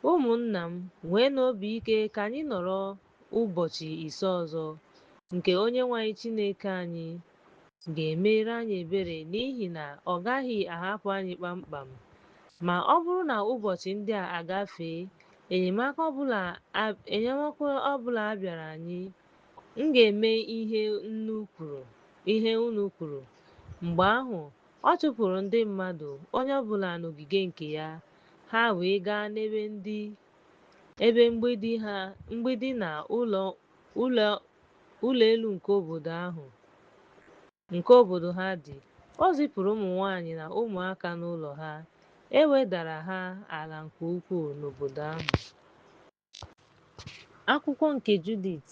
Speaker 2: Ụmụnna m, nweenụ obi ike ka anyị nọrọ ụbọchị 5 ọzọ, nke Onyenwe anyị Chineke anyị ga-emere anyị ebere n'ihi na ọ gaghị ahapụ anyị kpamkpam. Ma ọ bụrụ na ụbọchị ndị a agafee, enyemaka ọbụla abịara anyị, m ga-eme ihe unu kwuru. Mgbe ahụ, ọ chụpụrụ ndị mmadụ, onye ọbụla n'ogige nke ya, ha wee gaa n'ebe mgbidi na ụlọ elu nke obodo ha dị. O zipụrụ ụmụ nwanyị na ụmụaka n'ụlọ ha. E wedara ha ala nke ukwuu n'obodo ahụ. Akwụkwọ nke Judit,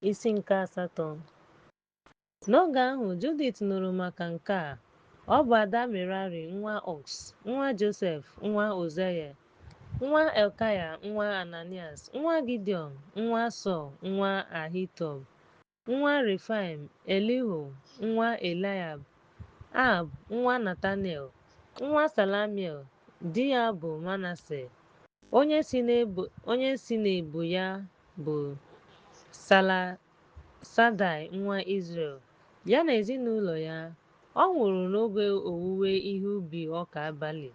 Speaker 2: isi nke 8. N'oge ahụ Judit nụrụ maka nke a, Ọ bụ ada Merari nwa Ọks, nwa Josef, nwa Ụzaya, nwa Elkaya, nwa Ananias, nwa Gidiọn, nwa Sọl, nwa Ahitub, nwa Refaim, Elihu, nwa Eliab, Ab, nwa Natanel, nwa Salamiel. Di ya bụ Manase, onye si n'ebo ya bụ Sadai nwa Izrel, ya na ezinụlọ ya. Ọ nwụrụ n'oge owuwe ihe ubi ọka balị.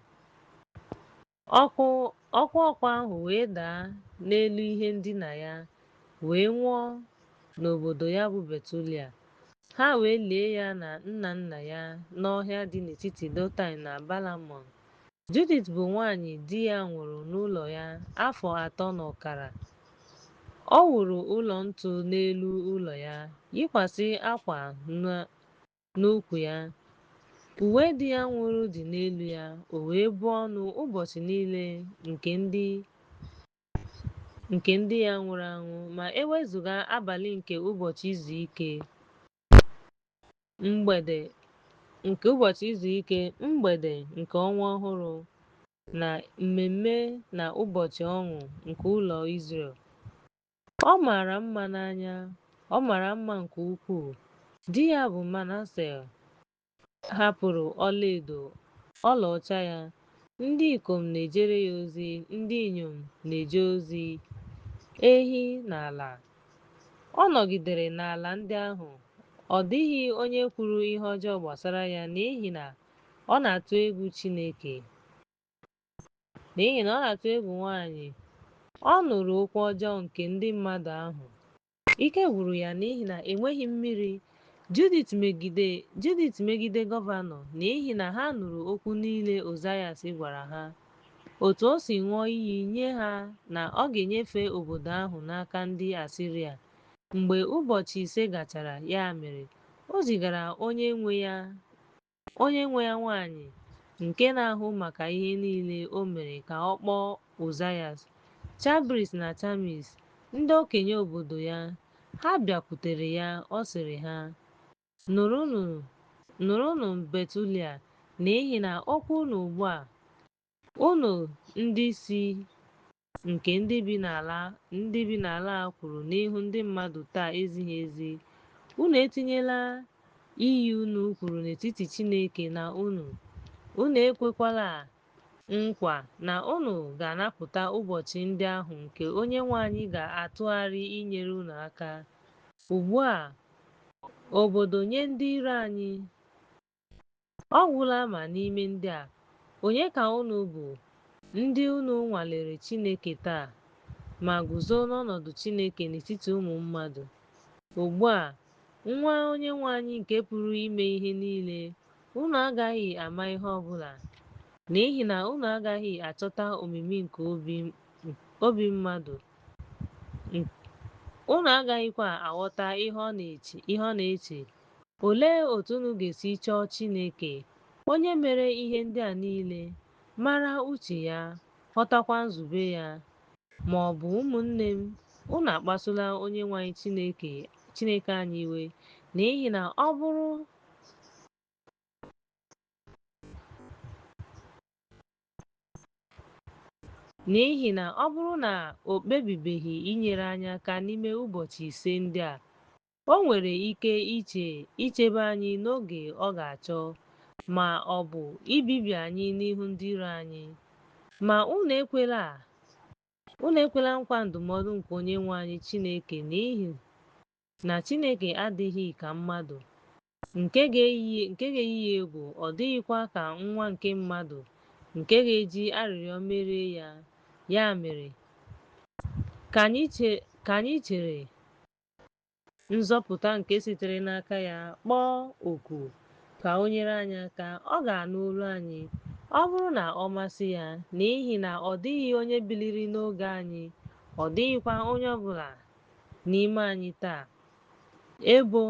Speaker 2: Ọkụ ọkụ ahụ wee daa n'elu ihe ndina ya, wee nwụọ n'obodo ya bụ Betulia. Ha wee lie ya na nna nna ya n'ọhịa dị n'etiti Dotain na Balamon. Judith bụ nwanyị di ya nwụrụ n'ụlọ ya afọ atọ na ọkara. Ọ wuru ụlọ ntu n'elu ụlọ ya, yikwasị akwa n'ukwu ya. Uwe di ya nwụrụ dị n'elu ya, o wee buo ọnụ ụbọchị niile nke ndị ya nwụrụ anwụ, ma e wezụga abalị nke ụbọchị izu ike, mgbede nke ụbọchị izu ike, mgbede nke ọnwa ọhụrụ, na mmemme na ụbọchị ọṅụ nke ụlọ Izrel. Ọ mara mma n'anya, ọ mara mma nke ukwuu. Di ya bụ Manase hapụrụ ọlaedo ọlaọcha ya. Ndị ikom na-ejere ya ozi, ndị inyom na-eje ozi, ehi na ala. Ọ nọgidere n'ala ndị ahụ. Ọ dịghị onye kwuru ihe ọjọọ gbasara ya n'ihi na ọ na-atụ egwu Chineke. N'ihi na ọ na-atụ egwu nwanyị, ọ nụrụ okwu ọjọọ nke ndị mmadụ ahụ. Ike gwụrụ ya n'ihi na enweghị mmiri. Judith megide gọvanọ n'ihi na ha nụrụ okwu niile Ozias gwara ha, otu o si ṅụọ iyi nye ha na ọ ga-enyefe obodo ahụ n'aka ndị Asịrịa mgbe ụbọchị 5 gachara. Ya mere, o zigara onye nwe ya nwanyị nke na-ahụ maka ihe niile o mere ka ọ kpọọ Ozias, Chabris na Chamis, ndị okenye obodo ya. Ha bịakwutere ya, ọ sịrị ha, Nụrụnụ Betulia, n'ihi na okwu unu ugbu a, unu ndị isi nke ndị bi n'ala a kwuru n'ihu ndị mmadụ taa ezighị ezi. Unu etinyela iyi unu kwuru n'etiti Chineke na unu. Unu ekwekwala nkwa na unu ga-anapụta ụbọchị ndị ahụ nke Onyenwe anyị ga-atụgharị inyere unu aka. Ugbu a, obodo nye ndị iro anyị. Ọ gwụla ma n'ime ndị a, onye ka unu bụ, ndị unu nwalere Chineke taa, ma guzo n'ọnọdụ Chineke n'etiti ụmụ mmadụ? Ugbu a, nwa Onyenwe anyị nke pụrụ ime ihe niile, unu agaghị ama ihe ọbụla, n'ihi na unu agaghị achọta omimi nke obi mmadụ, unu agaghịkwa aghọta ihe ọ na-eche. Olee otú unu ga-esi chọọ Chineke, onye mere ihe ndị a niile, mara uche ya, ghọtakwa nzube ya? Ma ọ bụ ụmụnne m, unu akpasula Onyenwe anyị Chineke anyị iwe, n'ihi na ọ bụrụ na o kpebibeghị inyere anyị aka n'ime ụbọchị 5 ndị a, o nwere ike ichebe anyị n'oge ọ ga-achọ, ma ọ bụ ibibi anyị n'ihu ndị iro anyị. Ma unu ekwela nkwa ndụmọdụ nke Onyenwe anyị Chineke, n'ihi na Chineke adịghị ka mmadụ nke ga-eyi ya egwu, ọ dịghịkwa ka nwa nke mmadụ nke ga-eji arịrịọ merie ya. Ya mere, ka anyị chere nzọpụta nke sitere n'aka ya kpọọ oku ka o nyere anyị aka. Ọ ga-anụ olu anyị, ọ bụrụ na ọ masị ya, n'ihi na ọ dịghị onye biliri n'oge anyị, ọ dịghịkwa onye ọbụla n'ime anyị taa, ebo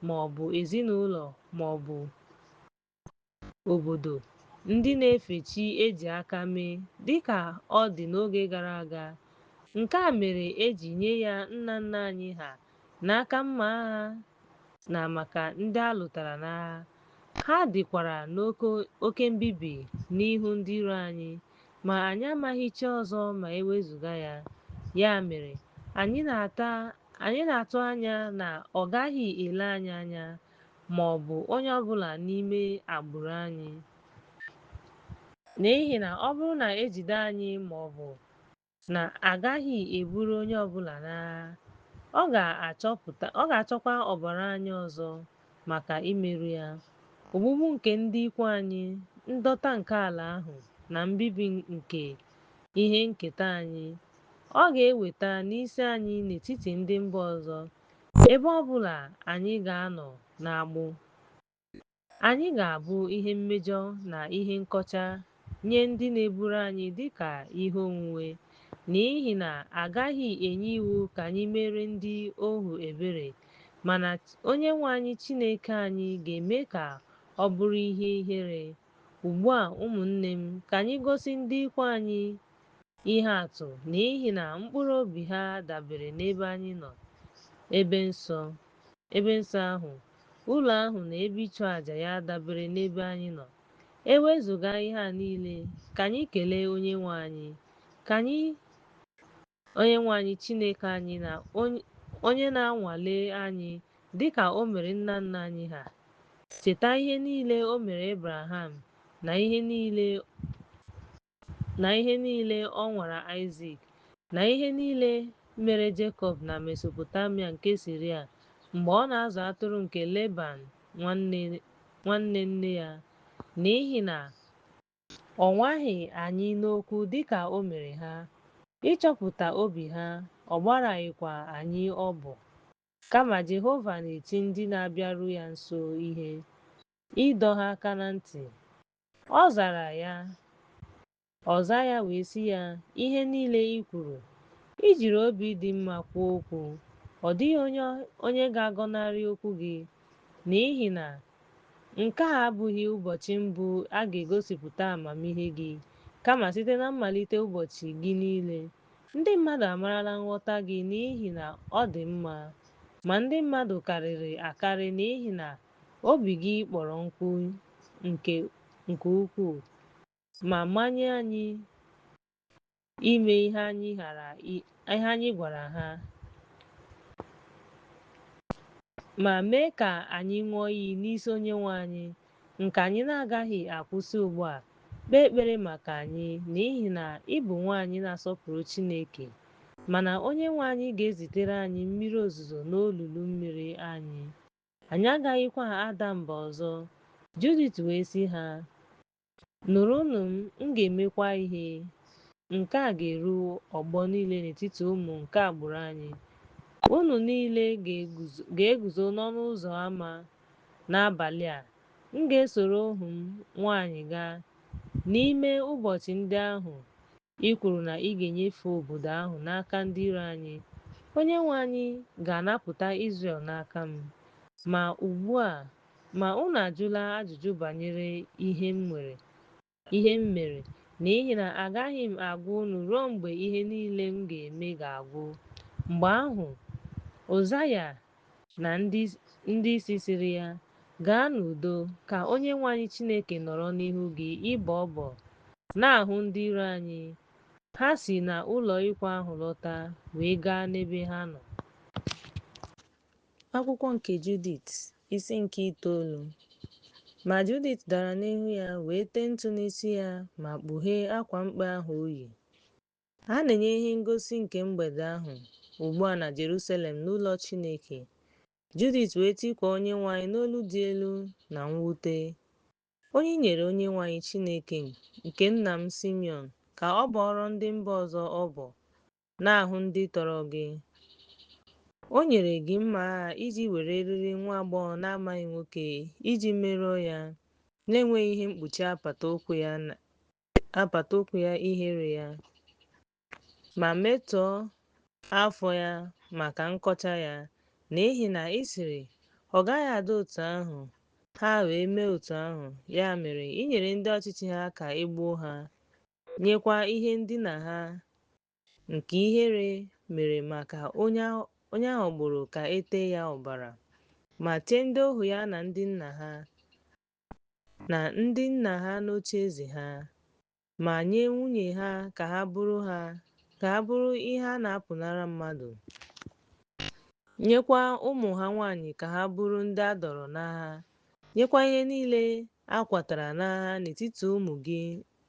Speaker 2: ma ọ bụ ezinụlọ ma ọ bụ obodo, ndị na-efe chi eji aka mee, dịka ọ dị n'oge gara aga. Nke a mere e ji nye ya nna nna anyị ha n'aka mma agha na maka ndị a lụtara n'agha. Ha dịkwara n'oke mbibi n'ihu ndị iro anyị, ma anyị amaghị chi ọzọ ma e wezụga ya. Ya mere, anyị na-atụ anya na ọ gaghị ele anyị anya, ma ọ bụ onye ọ bụla n'ime agbụrụ anyị. N'ihi na ọ bụrụ na e jide anyị ma ọ bụ na a gaghị eburu onye ọ bụla n'agha, ọ ga-achọkwa ọbara anyị ọzọ maka imerụ ya, ogbugbu nke ndị ikwu anyị, ndọta nke ala ahụ, na mbibi nke ihe nketa anyị. Ọ ga-eweta n'isi anyị n'etiti ndị mba ọzọ, ebe ọ bụla anyị ga-anọ n'agbụ. Anyị ga-abụ ihe mmejọ na ihe nkọcha nye ndị na-eburu anyị dị ka ihe onwunwe, n'ihi na a gaghị enye iwu ka anyị mere ndị ohu ebere, mana Onyenwe anyị Chineke anyị ga-eme ka ọ bụrụ ihe ihere. Ugbu a, ụmụnne m, ka anyị gosi ndị ikwu anyị ihe atụ, n'ihi na mkpụrụ obi ha dabere n'ebe anyị nọ, ebe nsọ ahụ, ụlọ ahụ na ebe ịchụ àjà ya dabere n'ebe anyị nọ. E wezụga ihe a niile, ka anyị kelee Onyenwe anyị, ka anyị Onyenwe anyị Chineke anyị na onye na-anwale anyị dị ka o mere nna nna anyị ha. Cheta ihe niile o mere Ebraham na ihe niile ọ nwara Aịzik, na ihe niile mere Jekọb na Mesopotamia nke Siria mgbe ọ na-azụ atụrụ nke Leban nwanne nne ya, n'ihi na ọ nwaghị anyị n'okwu dịka o mere ha, ịchọpụta obi ha, ọ gbaraghịkwa anyị ọbọ. Kama Jehova na-eti ndị na-abịaru ya nso ihe, ịdọ ha aka na ntị. Ọ zara ya wee sị ya, ihe niile i kwuru, i jiri obi dị mma kwuo okwu, ọ dịghị onye ga-agọnarị okwu gị, n'ihi na nke a abụghị ụbọchị mbụ a ga-egosipụta amamihe gị, kama site na mmalite ụbọchị gị niile, ndị mmadụ amarala nghọta gị n'ihi na ọ dị mma, ma ndị mmadụ karịrị akarị n'ihi na obi gị kpọrọ nkụ nke ukwuu, ma manye anyị ime ihe anyị gwara ha, ma mee ka anyị ṅụọ iyi n'isi Onyenwe anyị, nke anyị na-agaghị akwụsị ugbu a. Kpee ekpere maka anyị, n'ihi na ị bụ nwaanyị na-asọpụrụ Chineke, mana Onyenwe anyị ga-ezitere anyị mmiri ozuzo n'olulu mmiri anyị, anyị agaghịkwa ada mba ọzọ. Judith wee sị ha, nụrụnụ m, m ga-emekwa ihe. Nke a ga-eru ọgbọ niile n'etiti ụmụ nke agbụrụ anyị. Unu niile ga-eguzo n'ọnụ ụzọ ámá n'abalị a. M ga-esoro ohu m nwaanyị gaa. N'ime ụbọchị ndị ahụ ị kwuru na ị ga-enyefe obodo ahụ n'aka ndị iro anyị, Onyenwe anyị ga-anapụta Izrel n'aka m. Ma ugbu a, ma unu ajụla ajụjụ banyere ihe m mere, n'ihi na agaghị m agwa unu ruo mgbe ihe niile m ga-eme ga-agwụ. Mgbe ahụ, Ụzaya na ndị isi sịrị ya, gaa n'udo, ka Onyenwe anyị Chineke nọrọ n'ihu gị ịbọ ọbọ n'ahụ ndị iro anyị. Ha si n'ụlọ ikwu ahụ lọta, wee gaa n'ebe ha nọ. Akwụkwọ nke Judit, isi nke 9. Ma Judit dara n'ihu ya wee tee ntụ n'isi ya ma kpughee akwa mkpe ahụ o yi. A na-enye ihe ngosi nke mgbede ahụ ugbu a na Jerusalem n'ụlọ Chineke. Judit wee tikuo Onyenwe anyị n'olu dị elu na mwute. Onye nyere Onyenwe anyị Chineke nke nna m Simeon ka ọ bọọrọ ndị mba ọzọ ọbọ n'ahụ ndị tọrọ gị. O nyere gị mma agha iji were eriri nwa agbọghọ na-amaghị nwoke iji merụọ ya, na-enweghị ihe mkpuchi apata ụkwụ ya ihere ya, ma metọọ afọ ya maka nkọcha ya, n'ihi na ị sịrị, ọ gaghị adị otu ahụ. Ha wee mee otu ahụ. Ya mere, i nyere ndị ọchịchị ha ka e gbuo ha, nyekwa ihe ndina ha nke ihere mere maka onye a ghọgburu ka e tee ya ọbara, ma tie ndị ohu ya na ndị nna ha. na ndị nna ha n'ocheeze ha, ma nye nwunye ha ka ha bụrụ ihe a na-apụnara mmadụ, nyekwa ụmụ ha nwanyị ka ha bụrụ ndị a dọọrọ n'agha, nyekwa ihe niile a kwatara n'agha n'etiti ụmụ gị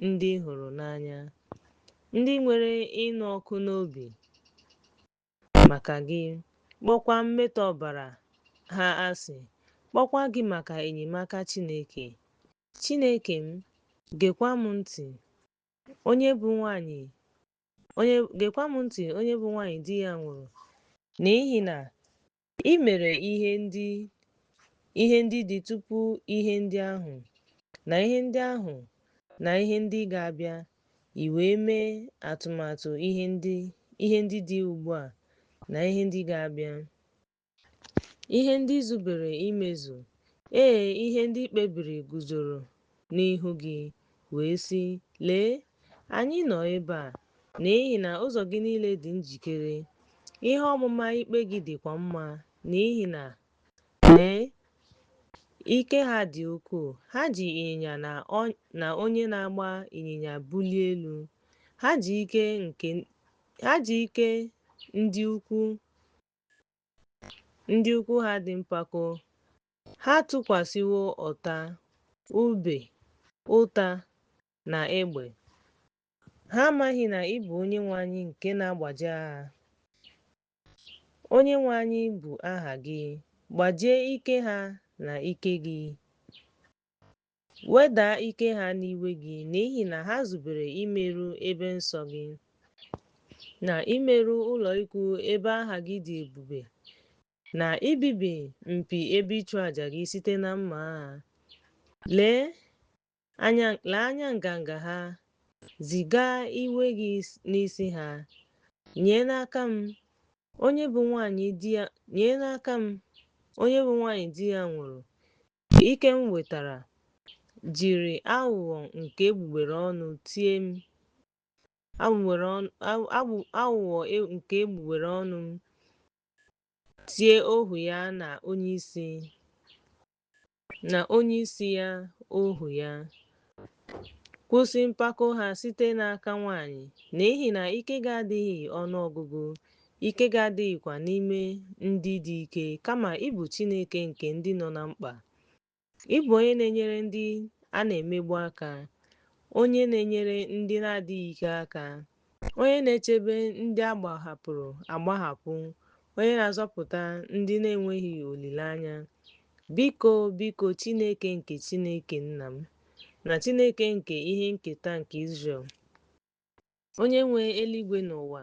Speaker 2: ndị ị hụrụ n'anya, ndị nwere ịnụ ọkụ n'obi maka gị, kpọkwa mmetọ ọbara ha asị, kpọkwa gị maka enyemaka Chineke. Chineke m, geekwa m ntị, onye bụ nwanyị di ya nwụrụ, n'ihi na ị mere ihe ndị dị tupu ihe ndị ahụ, na ihe ndị ahụ na ihe ndị ga-abịa, i wee mee atụmatụ ihe ndị dị ugbu a na ihe ndị ga-abịa. Ihe ndị zubere imezu, ee, ihe ndị kpebiri guzoro n'ihu gị, wee sị, Lee, anyị nọ ebe a, n'ihi na ụzọ gị niile dị njikere, ihe ọmụma ikpe gị dịkwa mma, n'ihi na, lee, ike ha dị ukwuu, ha ji ịnyịnya na onye na-agba ịnyịnya bulie elu, ha ji ike ndị ukwu ha dị mpako, ha tụkwasịwo ọta, ube, ụta, na egbe. Ha amaghị na ị bụ Onyenwe anyị nke na-agbaji agha. Onyenwe anyị bụ aha gị. Gbajie ike ha na ike gị. Wedaa ike ha n'iwe gị, n'ihi na ha zubere imerụ ebe nsọ gị, na imerụ ụlọ ikwu ebe aha gị dị ebube, na ibibi mpi ebe ịchụ aja gị site na mma agha. Lee anya nganga ha, ziga iwe gị n'isi ha. Nye n'aka m, onye bụ nwanyị di ya nwụrụ, ike m nwetara, jiri aghụghọ nke egbugbere ọnụ tie m, aghụghọ nke egbugbere ọnụ m tie ohu ya na onyeisi ya ohu ya. Kwụsị mpako ha site n'aka nwanyị, n'ihi na ike gị adịghị ọnụọgụgụ, ike gị adịghịkwa n'ime ndị dị ike, kama ị bụ Chineke nke ndị nọ na mkpa. Ị bụ onye na-enyere ndị a na-emegbu aka, onye na-enyere ndị na-adịghị ike aka, onye na-echebe ndị a gbahapụrụ agbahapụ, onye na-azọpụta ndị na-enweghị olileanya. Biko, biko, Chineke nke Chineke nna m, na Chineke nke ihe nketa nke Izrel, onye nwe eluigwe na ụwa,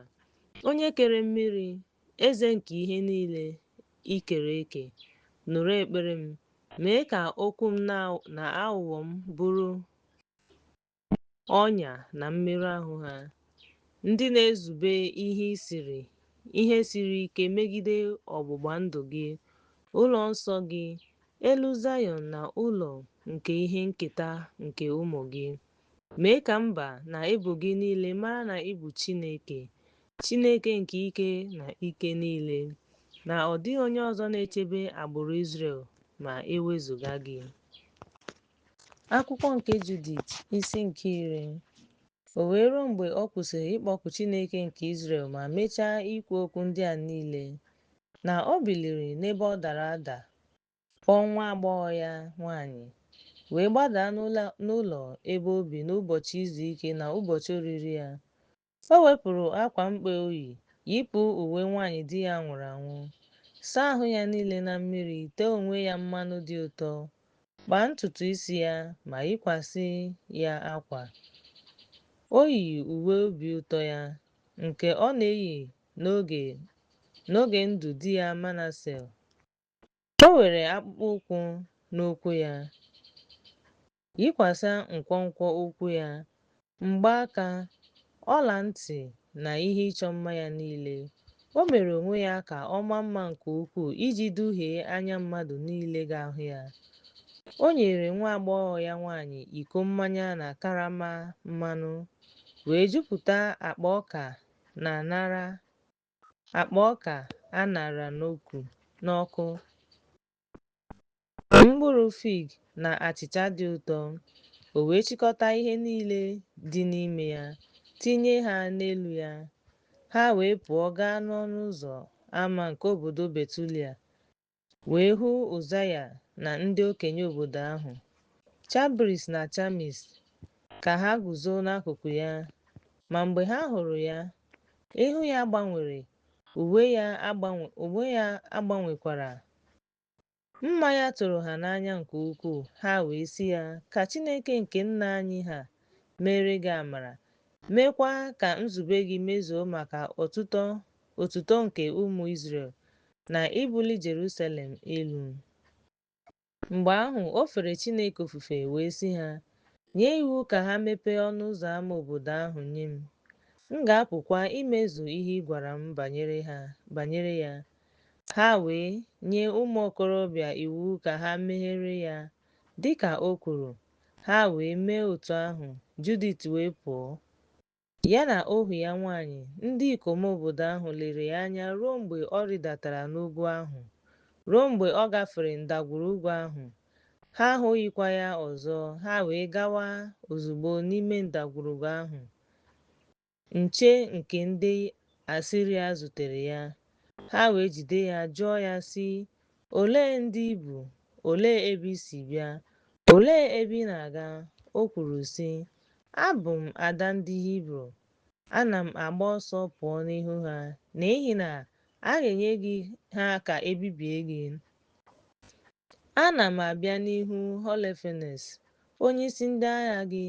Speaker 2: onye kere mmiri, eze nke ihe niile i kere eke, nụrụ ekpere m. Mee ka okwu m na aghụghọ m bụrụ ọnya na mmerụ ahụ ha, ndị na-ezube ihe siri ike megide ọgbụgba ndụ gị, ụlọ nsọ gị, elu Zayọn na ụlọ nke ihe nketa nke ụmụ gị. Mee ka mba na ebo gị niile mara na ị bụ Chineke, Chineke nke ike na ike niile, na ọ dịghị onye ọzọ na-echebe agbụrụ Izrel ma e wezụga gị. Akwụkwọ nke Judit, isi nke 10. O wee ruo mgbe ọ kwụsịrị ịkpọku Chineke nke Izrel ma mechaa ikwu okwu ndị a niile, na o biliri n'ebe ọ dara ada kpọọ nwa agbọghọ ya nwanyị, wee gbadaa n'ụlọ ebe o bi n'ụbọchị izu ike na ụbọchị oriri ya. O wepụrụ akwa mkpe o yi, yipụ uwe nwanyị di ya nwụrụ anwụ, saa ahụ ya niile na mmiri, tee onwe ya mmanụ dị ụtọ, kpaa ntutu isi ya ma yikwasị ya akwa. O yi uwe obi ụtọ ya, nke ọ na-eyi n'oge ndụ di ya Manase. O were akpụkpọ ụkwụ n'ụkwụ ya, yikwasị nkwonkwo ụkwụ ya, mgbaaka, ọla ntị na ihe ịchọ mma ya niile. O mere onwe ya ka ọ maa mma nke ukwuu iji duhie anya mmadụ niile ga-ahụ ya. O nyere nwa agbọghọ ya nwanyị iko mmanya na karama mmanụ, wee jupụta akpa ọka a ṅara n'ọkụ, mkpụrụ fig na achịcha dị ụtọ. O wee chịkọta ihe niile dị n'ime ya, tinye ha n'elu ya. Ha wee pụọ gaa n'ọnụ ụzọ ama nke obodo Betulia, wee hụ Ụzaya na ndị okenye obodo ahụ, Chabris na Chamis, ka ha guzo n'akụkụ ya. Ma mgbe ha hụrụ ya, ihu ya gbanwere, uwe ya agbanwekwara. Mma ya tụrụ ha n'anya nke ukwuu. Ha wee sị ya, Ka Chineke nke nna anyị ha meere gị amara, meekwa ka nzube gị mezuo maka otuto nke ụmụ Izrel, na ibuli Jerusalem elu. Mgbe ahụ o fere Chineke ofufe wee sị ha, Nye iwu ka ha mepee ọnụ ụzọ ama obodo ahụ nye m. M ga-apụkwa imezu ihe ị gwara m banyere ya. Ha wee nye ụmụ okorobịa iwu ka ha megheere ya, dị ka o kwuru. Ha wee mee otu ahụ, Judit wee pụọ, ya na ohu ya nwaanyị. Ndị ikom obodo ahụ lere ya anya ruo mgbe ọ rịdatara n'ugwu ahụ, ruo mgbe ọ gafere ndagwurugwu ahụ. Ha ahụghịkwa ya ọzọ, ha wee gawa ozugbo n'ime ndagwurugwu ahụ. Nche nke ndị Asiria zutere ya. Ha wee jide ya jụọ ya, sị, Olee ndị ị bụ, olee ebe i si bịa, olee ebe ị na-aga? O kwuru, sị, Abụ m ada ndị Hibru, ana m agba ọsọ pụọ n'ihu ha, n'ihi na a ga-enye gị ha ka e bibie gị. Ana m abịa n'ihu Holofernes, onyeisi ndị agha gị,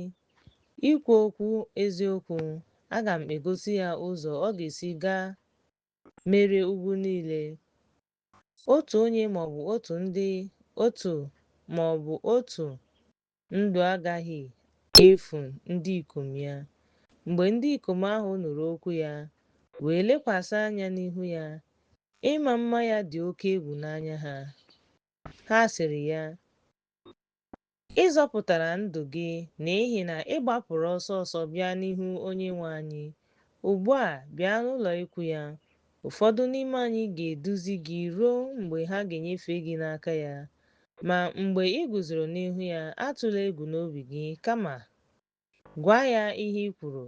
Speaker 2: ikwu okwu eziokwu. Aga m egosi ya ụzọ ọ ga-esi gaa merie ugwu niile. Otu onye maọbụ otu ndị otu maọbụ otu ndụ agaghị efu ndị ikom ya. Mgbe ndị ikom ahụ nụrụ okwu ya, wee lekwasị anya n'ihu ya, ịma mma ya dị oke egwu n'anya ha. Ha sịrị ya, Ị zọpụtara ndụ gị n'ihi na ị gbapụrụ ọsọ ọsọ bịa n'ihu Onyenwe anyị. Ugbu a bịa n'ụlọ ikwu ya. Ụfọdụ n'ime anyị ga-eduzi gị ruo mgbe ha ga-enyefe gị n'aka ya. Ma mgbe ị guzoro n'ihu ya, atụla egwu n'obi gị, kama gwa ya ihe i kwuru.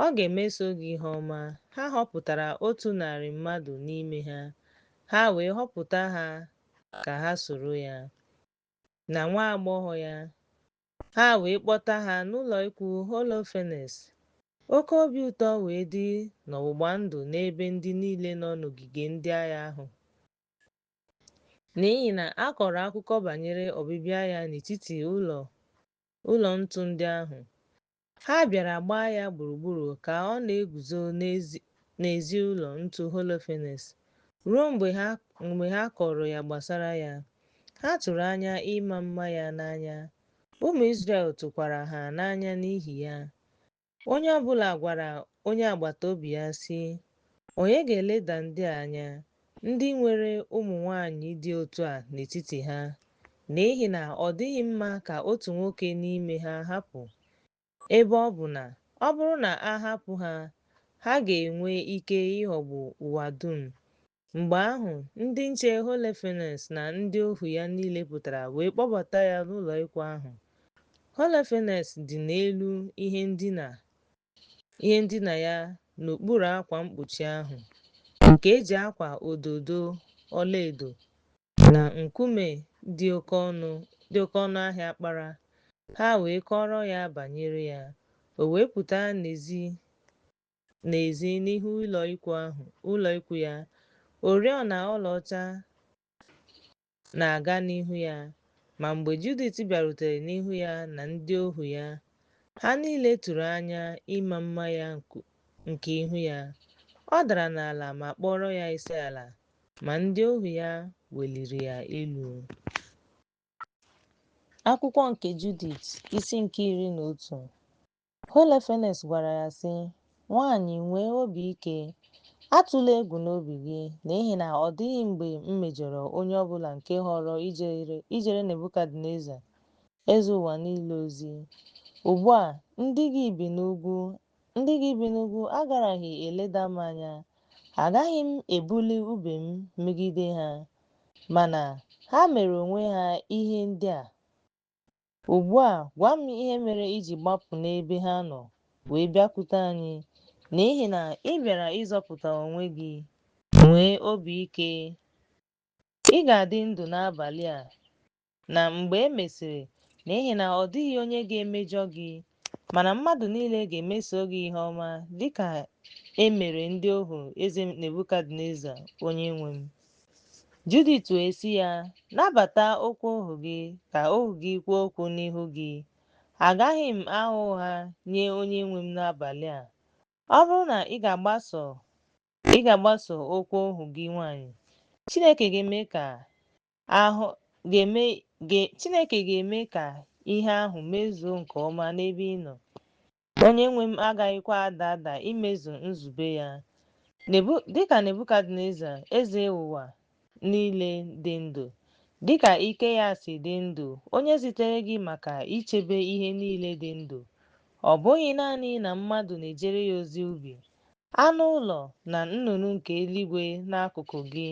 Speaker 2: Ọ ga-emeso gị ihe ọma. Ha họpụtara 100 mmadụ n'ime ha. Ha wee họpụta ha ka ha soro ya, na nwa agbọghọ ya. Ha wee kpọta ha n'ụlọ ikwu Holofernes. Oke obi ụtọ wee dị n'ọgbụgba ndụ n'ebe ndị niile nọ n'ogige ndị agha ahụ, n'ihi na a kọrọ akụkọ banyere ọbịbịa ya n'etiti ụlọ ntu ndị ahụ. Ha bịara gbaa ya gburugburu ka ọ na-eguzo n'ezi ụlọ ntu Holofernes, ruo mgbe ha kọọrọ ya gbasara ya. Ha tụrụ anya ịma mma ya n'anya, ụmụ Izrel tụkwara ha n'anya n'ihi ya. Onye ọbụla gwara onye agbata obi ya sị, Onye ga-eleda ndị a anya, ndị nwere ụmụ nwanyị dị otu a n'etiti ha? N'ihi na ọ dịghị mma ka otu nwoke n'ime ha hapụ, ebe ọ bụ na ọ bụrụ na a hapụ ha, ha ga-enwe ike ịghọgbu ụwa dum. Mgbe ahụ, ndị nche Holofernes na ndị ohu ya niile pụtara wee kpọbata ya n'ụlọ ikwu ahụ. Holofernes dị n'elu ihe ndina ya n'okpuru akwa mkpuchi ahụ, nke e ji akwa ododo ọlaedo na nkume dị oke ọnụ ahịa kpara. Ha wee kọọrọ ya banyere ya. O wee pụta n'ezi n'ihu ụlọ ikwu ya, oriọna ọlaọcha na-aga n'ihu ya. Ma mgbe Judit bịarutere n'ihu ya na ndị ohu ya, ha niile tụrụ anya ịma mma ya nke ihu ya. Ọ dara n'ala ma kpọọrọ ya isiala, ma ndị ohu ya weliri ya elu. Akwụkwọ nke Judit, isi nke 11. Holofernes gwara ya sị, Nwanyị, nwee obi ike. Atụla egwu n'obi gị, n'ihi na ọ dịghị mgbe m mejọrọ onye ọbụla nke họọrọ ijere Nebukadneza, eze ụwa niile ozi. Ugbu a, ndị gị bi n'ugwu agaraghị eleda m anya, agaghị m ebuli ùbe m megide ha. Mana ha mere onwe ha ihe ndị a. Ugbu a, gwa m ihe mere i ji gbapụ n'ebe ha nọ wee bịakwute anyị, n'ihi na ị bịara ịzọpụta onwe gị. Nwee obi ike, ị ga-adị ndụ n'abalị a na mgbe e mesịrị, n'ihi na ọ dịghị onye ga-emejọ gị, mana mmadụ niile ga-emeso gị ihe ọma dị ka e mere ndị ohu eze Nebukadneza onyenwe m. Judit wee sị ya, Nabata okwu ohu gị, ka ohu gị kwuo okwu n'ihu gị. Agaghị m agha ụgha nye onyenwe m n'abalị a. Ọ bụrụ na ị ga-agbaso okwu ohu gị nwanyị, Chineke ga-eme ka ahụ ga-eme Chineke ga-eme ka ihe ahụ mezuo nke ọma n'ebe ị nọ. Onyenwe m agaghịkwa ada ada imezu nzube ya. Dịka Nebukadneza, eze ụwa niile dị ndụ, dịka ike ya si dị ndụ, onye zitere gị maka ichebe ihe niile dị ndụ, ọ bụghị naanị na mmadụ na-ejere ya ozi ubi, anụ ụlọ na nnụnụ nke eluigwe n'akụkụ gị,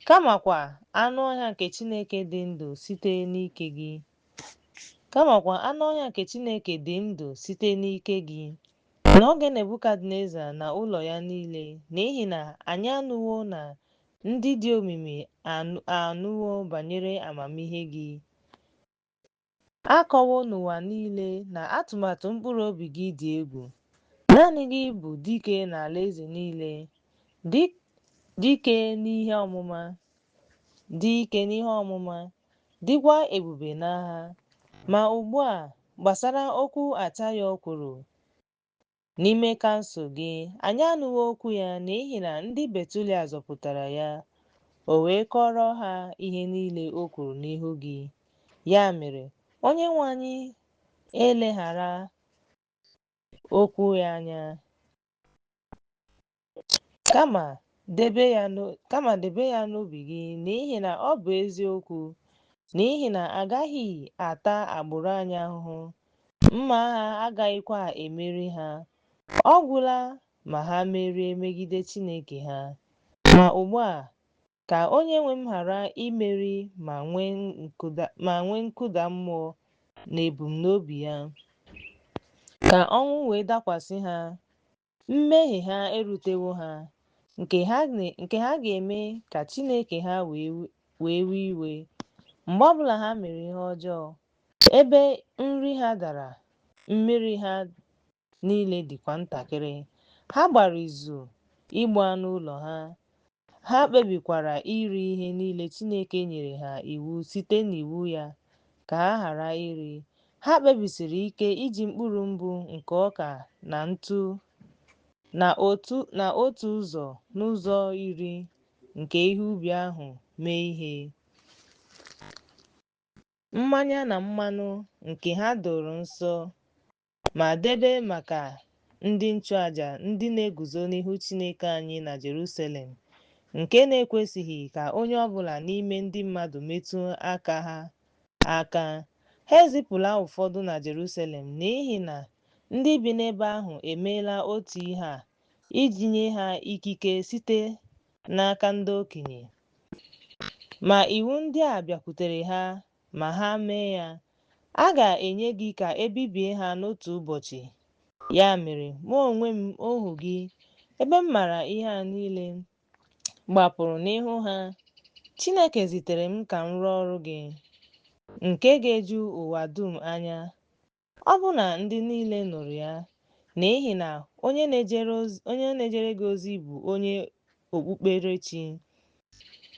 Speaker 2: kamakwa anụ ọhịa nke Chineke dị ndụ site n'ike gị. Kamakwa anụ ọhịa nke Chineke dị ndụ site n'ike gị. N'oge Nebukadneza na ụlọ ya niile, n'ihi na anyị anụwo na ndị dị omimi anụwo banyere amamihe gị. A kọwo n'ụwa niile na atụmatụ mkpụrụ obi gị dị egwu. Naanị gị bụ dike n'alaeze niile, dike n'ihe ọmụma, dị ike n'ihe ọmụma, dịkwa ebube n'agha. Ma ugbu a, gbasara okwu Atayo kwuru n'ime kansụl gị, anyị anụwo okwu ya n'ihi na ndị Betulia zọpụtara ya, o wee kọọrọ ha ihe niile o kwuru n'ihu gị. Ya mere, Onyenwe anyị eleghara okwu ya anya, kama debe ya n'obi gị, n'ihi na ọ bụ eziokwu, n'ihi na a gaghị ata agbụrụ anyị ahụhụ, mma agha agaghịkwa emeri ha, ọ gwụla ma ha merie megide Chineke ha. Ma ugbu a, ka onyenwe m ghara imeri ma nwee nkụda mmụọ n'ebumnobi ya, ka ọnwụ wee dakwasị ha. Mmehie ha erutewo ha, nke ha ga-eme ka Chineke ha wee wee iwe mgbe ọbụla ha mere ihe ọjọọ, ebe nri ha dara, mmiri ha niile dịkwa ntakịrị. Ha gbara izu igbu anụ ụlọ ha, ha kpebikwara iri ihe niile Chineke nyere ha iwu site n'iwu ya ka ha ghara iri. Ha kpebisiri ike iji mkpụrụ mbụ nke ọka na ntụ na otu ụzọ n'ụzọ iri nke ihe ubi ahụ mee ihe. Mmanya na mmanụ nke ha doro nsọ ma debe maka ndị nchụaja ndị na-eguzo n'ihu Chineke anyị na Jerusalem, nke na-ekwesịghị ka onye ọ bụla n'ime ndị mmadụ metụ aka ha aka. Ha ezipụla ụfọdụ na Jerusalem, n'ihi na ndị bi n'ebe ahụ emeela otu ihe a iji nye ha ikike site n'aka ndị okenye. Ma iwu ndị a bịakwutere ha ma ha mee ya, a ga-enye gị ka e bibie ha n'otu ụbọchị. Ya mere, mụ onwe m, ohu gị, ebe m maara ihe a niile, gbapụrụ n'ihu ha. Chineke zitere m ka m rụọ ọrụ gị, nke ga-eju ụwa dum anya. Ọ bụ na ndị niile nụrụ ya, n'ihi na onye na-ejere gị ozi bụ onye okpukperechi,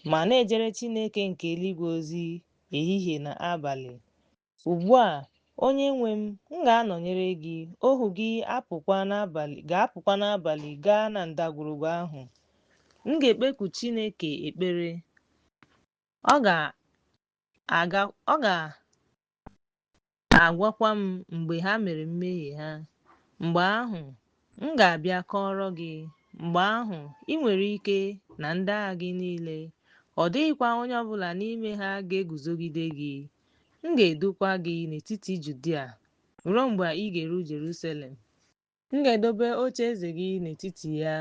Speaker 2: ma na-ejere Chineke nke eluigwe ozi ehihie na abalị. Ugbu a, onyenwe m, m ga-anọnyere gị, ohu gị ga-apụkwa n'abalị gaa na ndagwurugwu ahụ. M ga-ekpeku Chineke ekpere, ọ ga-agwakwa m mgbe ha mere mmehie ha. Mgbe ahụ, m ga-abịa kọọrọ gị. Mgbe ahụ, ị nwere ike na ndị agha gị niile, ọ dịghịkwa onye ọ bụla n'ime ha ga-eguzogide gị. M ga-edukwa gị n'etiti Judia ruo mgbe ị ga-eru Jerusalem. M ga-edobe ocheeze gị n'etiti ya.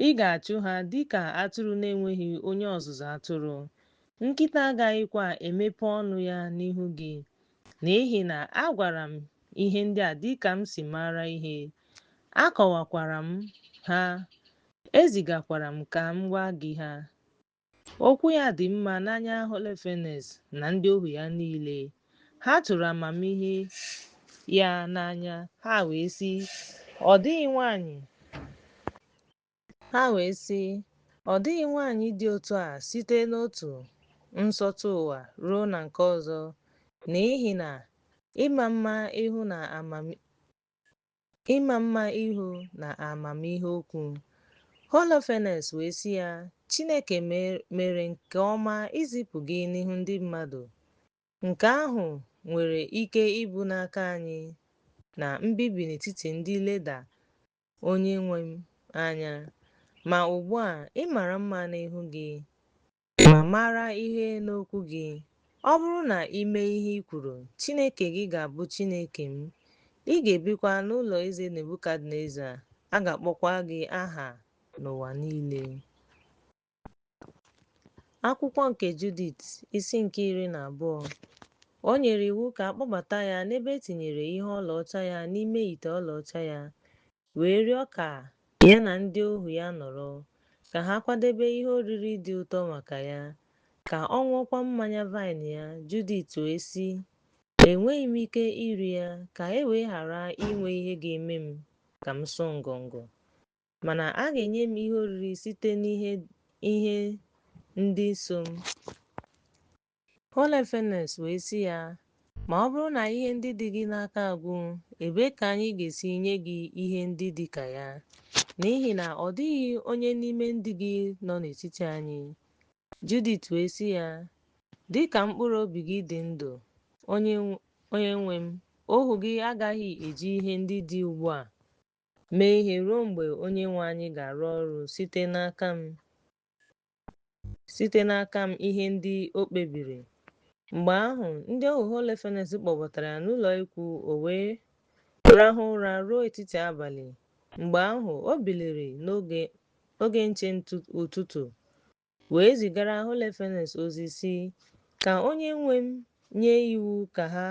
Speaker 2: Ị ga-achụ ha dị ka atụrụ na-enweghị onye ọzụzụ atụrụ. Nkịta agaghịkwa emepe ọnụ ya n'ihu gị. N'ihi na a gwara m ihe ndị a dịka m si mara ihe, akọwakwara m ha, ezigakwara m ka m gwa gị ha. Okwu ya dị mma n'anya Holofernes na ndị ohu ya niile. Ha tụrụ amamihe ya n'anya, ha wee sị, Ọ dịghị nwanyị Ha wee sị, Ọ dịghị nwanyị dị otu a site n'otu nsọtụ ụwa ruo na nke ọzọ, n'ihi na ịma mma ihu na amamihe okwu. Holofernes wee sị ya, Chineke mere nke ọma izipụ gị n'ihu ndị mmadụ. Nke ahụ nwere ike ịbụ n'aka anyị na mbibi n'etiti ndị leda onye nwe m anya. Ma ugbu a ị mara mma n'ihu gị, ma mara ihe n'okwu gị. Ọ bụrụ na i mee ihe i kwuru, Chineke gị ga-abụ Chineke m, ị ga-ebikwa n'ụlọ eze Nebukadneza, a ga-akpọkwa gị aha n'ụwa niile. Akwụkwọ nke Judit, isi nke 12. O nyere iwu ka a kpọbata ya n'ebe e tinyere ihe ọlaọcha ya n'ime ite ọlaọcha ya, wee rịọ ka ya na ndị ohu ya nọrọ, ka ha kwadebe ihe oriri dị ụtọ maka ya, ka ọ ṅụọkwa mmanya vaịn ya. Judit wee sị, Enweghị m ike iri ya, ka e wee ghara inwe ihe ga-eme m ka m sụọ ngọngọ. Mana a ga-enye m ihe oriri site n'ihe ndị so m. Holofernes wee sị ya, Ma ọ bụrụ na ihe ndị dị gị n'aka agwụ, ebee ka anyị ga-esi nye gị ihe ndị dị ka ya? N'ihi na ọ dịghị onye n'ime ndị gị nọ n'etiti anyị. Judit wee sị ya, Dị ka mkpụrụ obi gị dị ndụ, onye nwe m, ohu gị agaghị eji ihe ndị dị ugbu a mee ihe ruo mgbe Onyenwe anyị ga-arụ ọrụ site n'aka m ihe ndị o kpebiri. Mgbe ahụ, ndị ohu Holofernes kpọbatara ya n'ụlọ ikwu, o wee rahụ ụra ruo etiti abalị. Mgbe ahụ, o biliri n'oge nche ụtụtụ, wee zigara Holofernes ozi sị, Ka onye nwe m nye iwu ka ha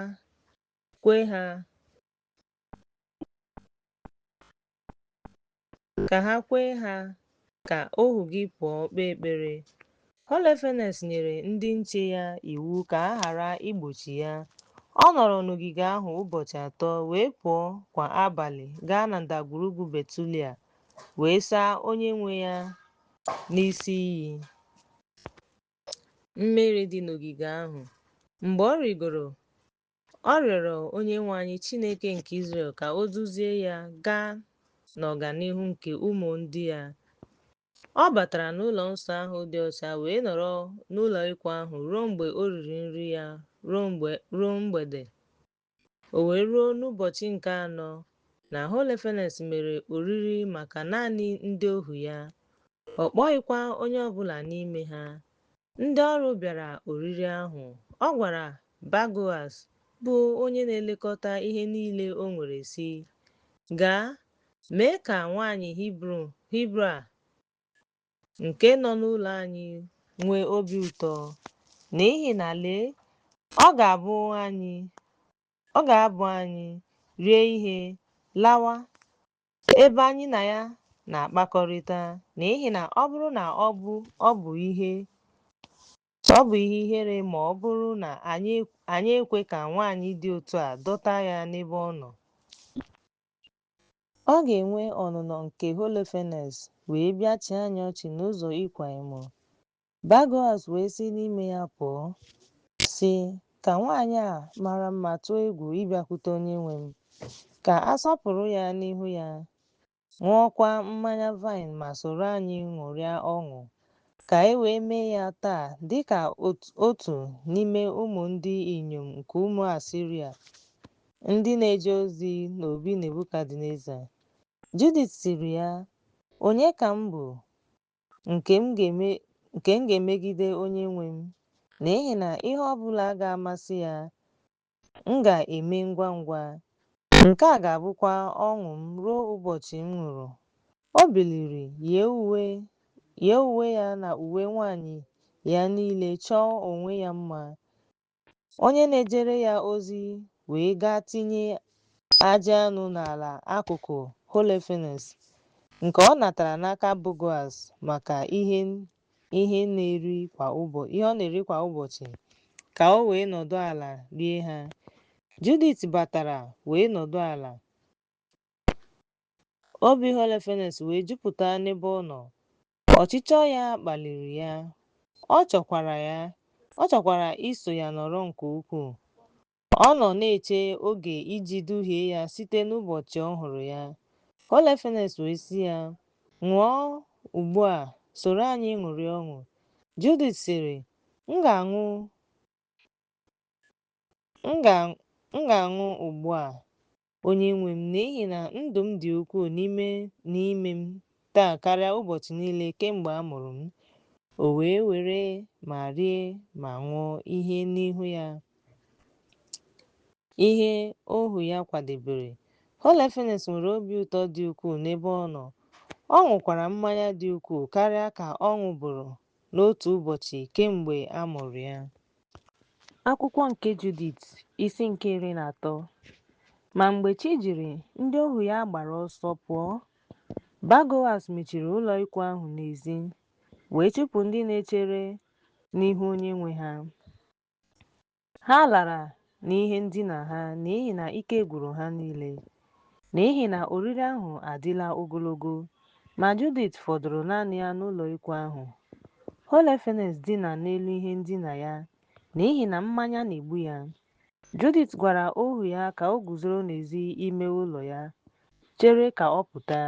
Speaker 2: kwe ha ka ohu gị pụọ kpee ekpere. Holofernes nyere ndị nche ya iwu ka ha ghara igbochi ya. Ọ nọrọ n'ogige ahụ ụbọchị atọ, wee pụọ kwa abalị gaa na ndagwurugwu Betulia wee saa onye nwe ya n'isi iyi mmiri dị n'ogige ahụ. Mgbe ọ rịgoro, ọ rịọrọ Onyenwe anyị Chineke nke Izrel ka o duzie ya gaa n'ọganihu nke ụmụ ndị ya. Ọ batara n'ụlọ nsọ ahụ dị ọcha wee nọrọ n'ụlọ ikwu ahụ ruo mgbe o riri nri ya ruo mgbede. O wee ruo n'ụbọchị nke anọ na Holofernes mere oriri maka naanị ndị ohu ya. Ọ kpọghịkwa onye ọ bụla n'ime ha. Ndị ọrụ bịara oriri ahụ. Ọ gwara Bagoas, bụ onye na-elekọta ihe niile o nwere, sị, Gaa, mee ka nwanyị Hibru a nke nọ n'ụlọ anyị nwee obi ụtọ, n'ihi na lee, ọ ga-abụ anyị rie ihe lawa, ebe anyị na ya na-akpakọrịta, n'ihi na ọ bụrụ na ọ bụ ihe ihere ma ọ bụrụ na anyị ekwe ka nwanyị dị otu a dọta ya n'ebe ọ nọ. Ọ ga-enwe ọnụnọ nke Holofernes wee bịa chịa anyị ọchị n'ụzọ ịkwa emo. Bagoas wee si n'ime ya pụọ, sị, Ka nwanyị a mara mma tụọ egwu ịbịakwute onyenwe m, ka a sọpụrụ ya n'ihu ya, ṅụọkwa mmanya vaịn ma soro anyị ṅụrịa ọṅụ, ka e wee mee ya taa dị ka otu n'ime ụmụ ndị inyom nke ụmụ Asiria ndị na-eje ozi n'obi Nebukadneza. Judit sịrị ya, Onye ka m bụ nke m ga-emegide onyenwe m? N'ihi na ihe ọ bụla ga-amasị ya, m ga-eme ngwa ngwa. Nke a ga-abụkwa ọṅụ m ruo ụbọchị m nwụrụ. O biliri, yie uwe ya na uwe nwanyị ya niile chọọ onwe ya mma, Onye na-ejere ya ozi wee gaa tinye ajị anụ n'ala akụkụ Holofernes, nke ọ natara n'aka Bagoas maka ihe ihe ọ na-eri kwa ụbọchị, ka o wee nọdụ ala rie ha. Judit batara wee nọdụ ala. Obi Holofernes wee jupụta n'ebe ọ nọ. Ọchịchọ ya kpaliri ya, ọ chọkwara iso ya nọrọ nke ukwuu. Ọ nọ na-eche oge iji duhie ya site n'ụbọchị ọ hụrụ ya. Holofernes wee sị ya, Ṅụọ ugbu a, soro anyị ṅụrịa ọṅụ. Judit sịrị, M ga-aṅụ ugbu a, onyenwe m, n'ihi na ndụ m dị ukwuu n'ime m taa karịa ụbọchị niile kemgbe a mụrụ m. O wee were ma rie ma ṅụọ ihe n'ihu ya, ihe ohu ya kwadebere. Holofernes nwere obi ụtọ dị ukwuu n'ebe ọ nọ, ọ ṅụkwara mmanya dị ukwuu karịa ka ọ ṅụburu n'otu ụbọchị kemgbe a mụrụ ya. Akwụkwọ nke Judit, isi nke 13. Ma mgbe chi jiri, ndị ohu ya gbara ọsọ pụọ. Bagoas mechiri ụlọikwuu ahụ n'ezi, wee chụpụ ndị na-echere n'ihu onye nwe ha. Ha lara n'ihe ndina ha n'ihi na ike gwụrụ ha niile, n'ihi na oriri ahụ adịla ogologo. Ma Judit fọdụrụ naanị ya n'ụlọikwuu ahụ. Holofernes dina n'elu ihe ndina ya n'ihi na mmanya na-egbu ya. Judit gwara ohu ya ka o guzoro n'ezi ime ụlọ ya, chere ka ọ pụta,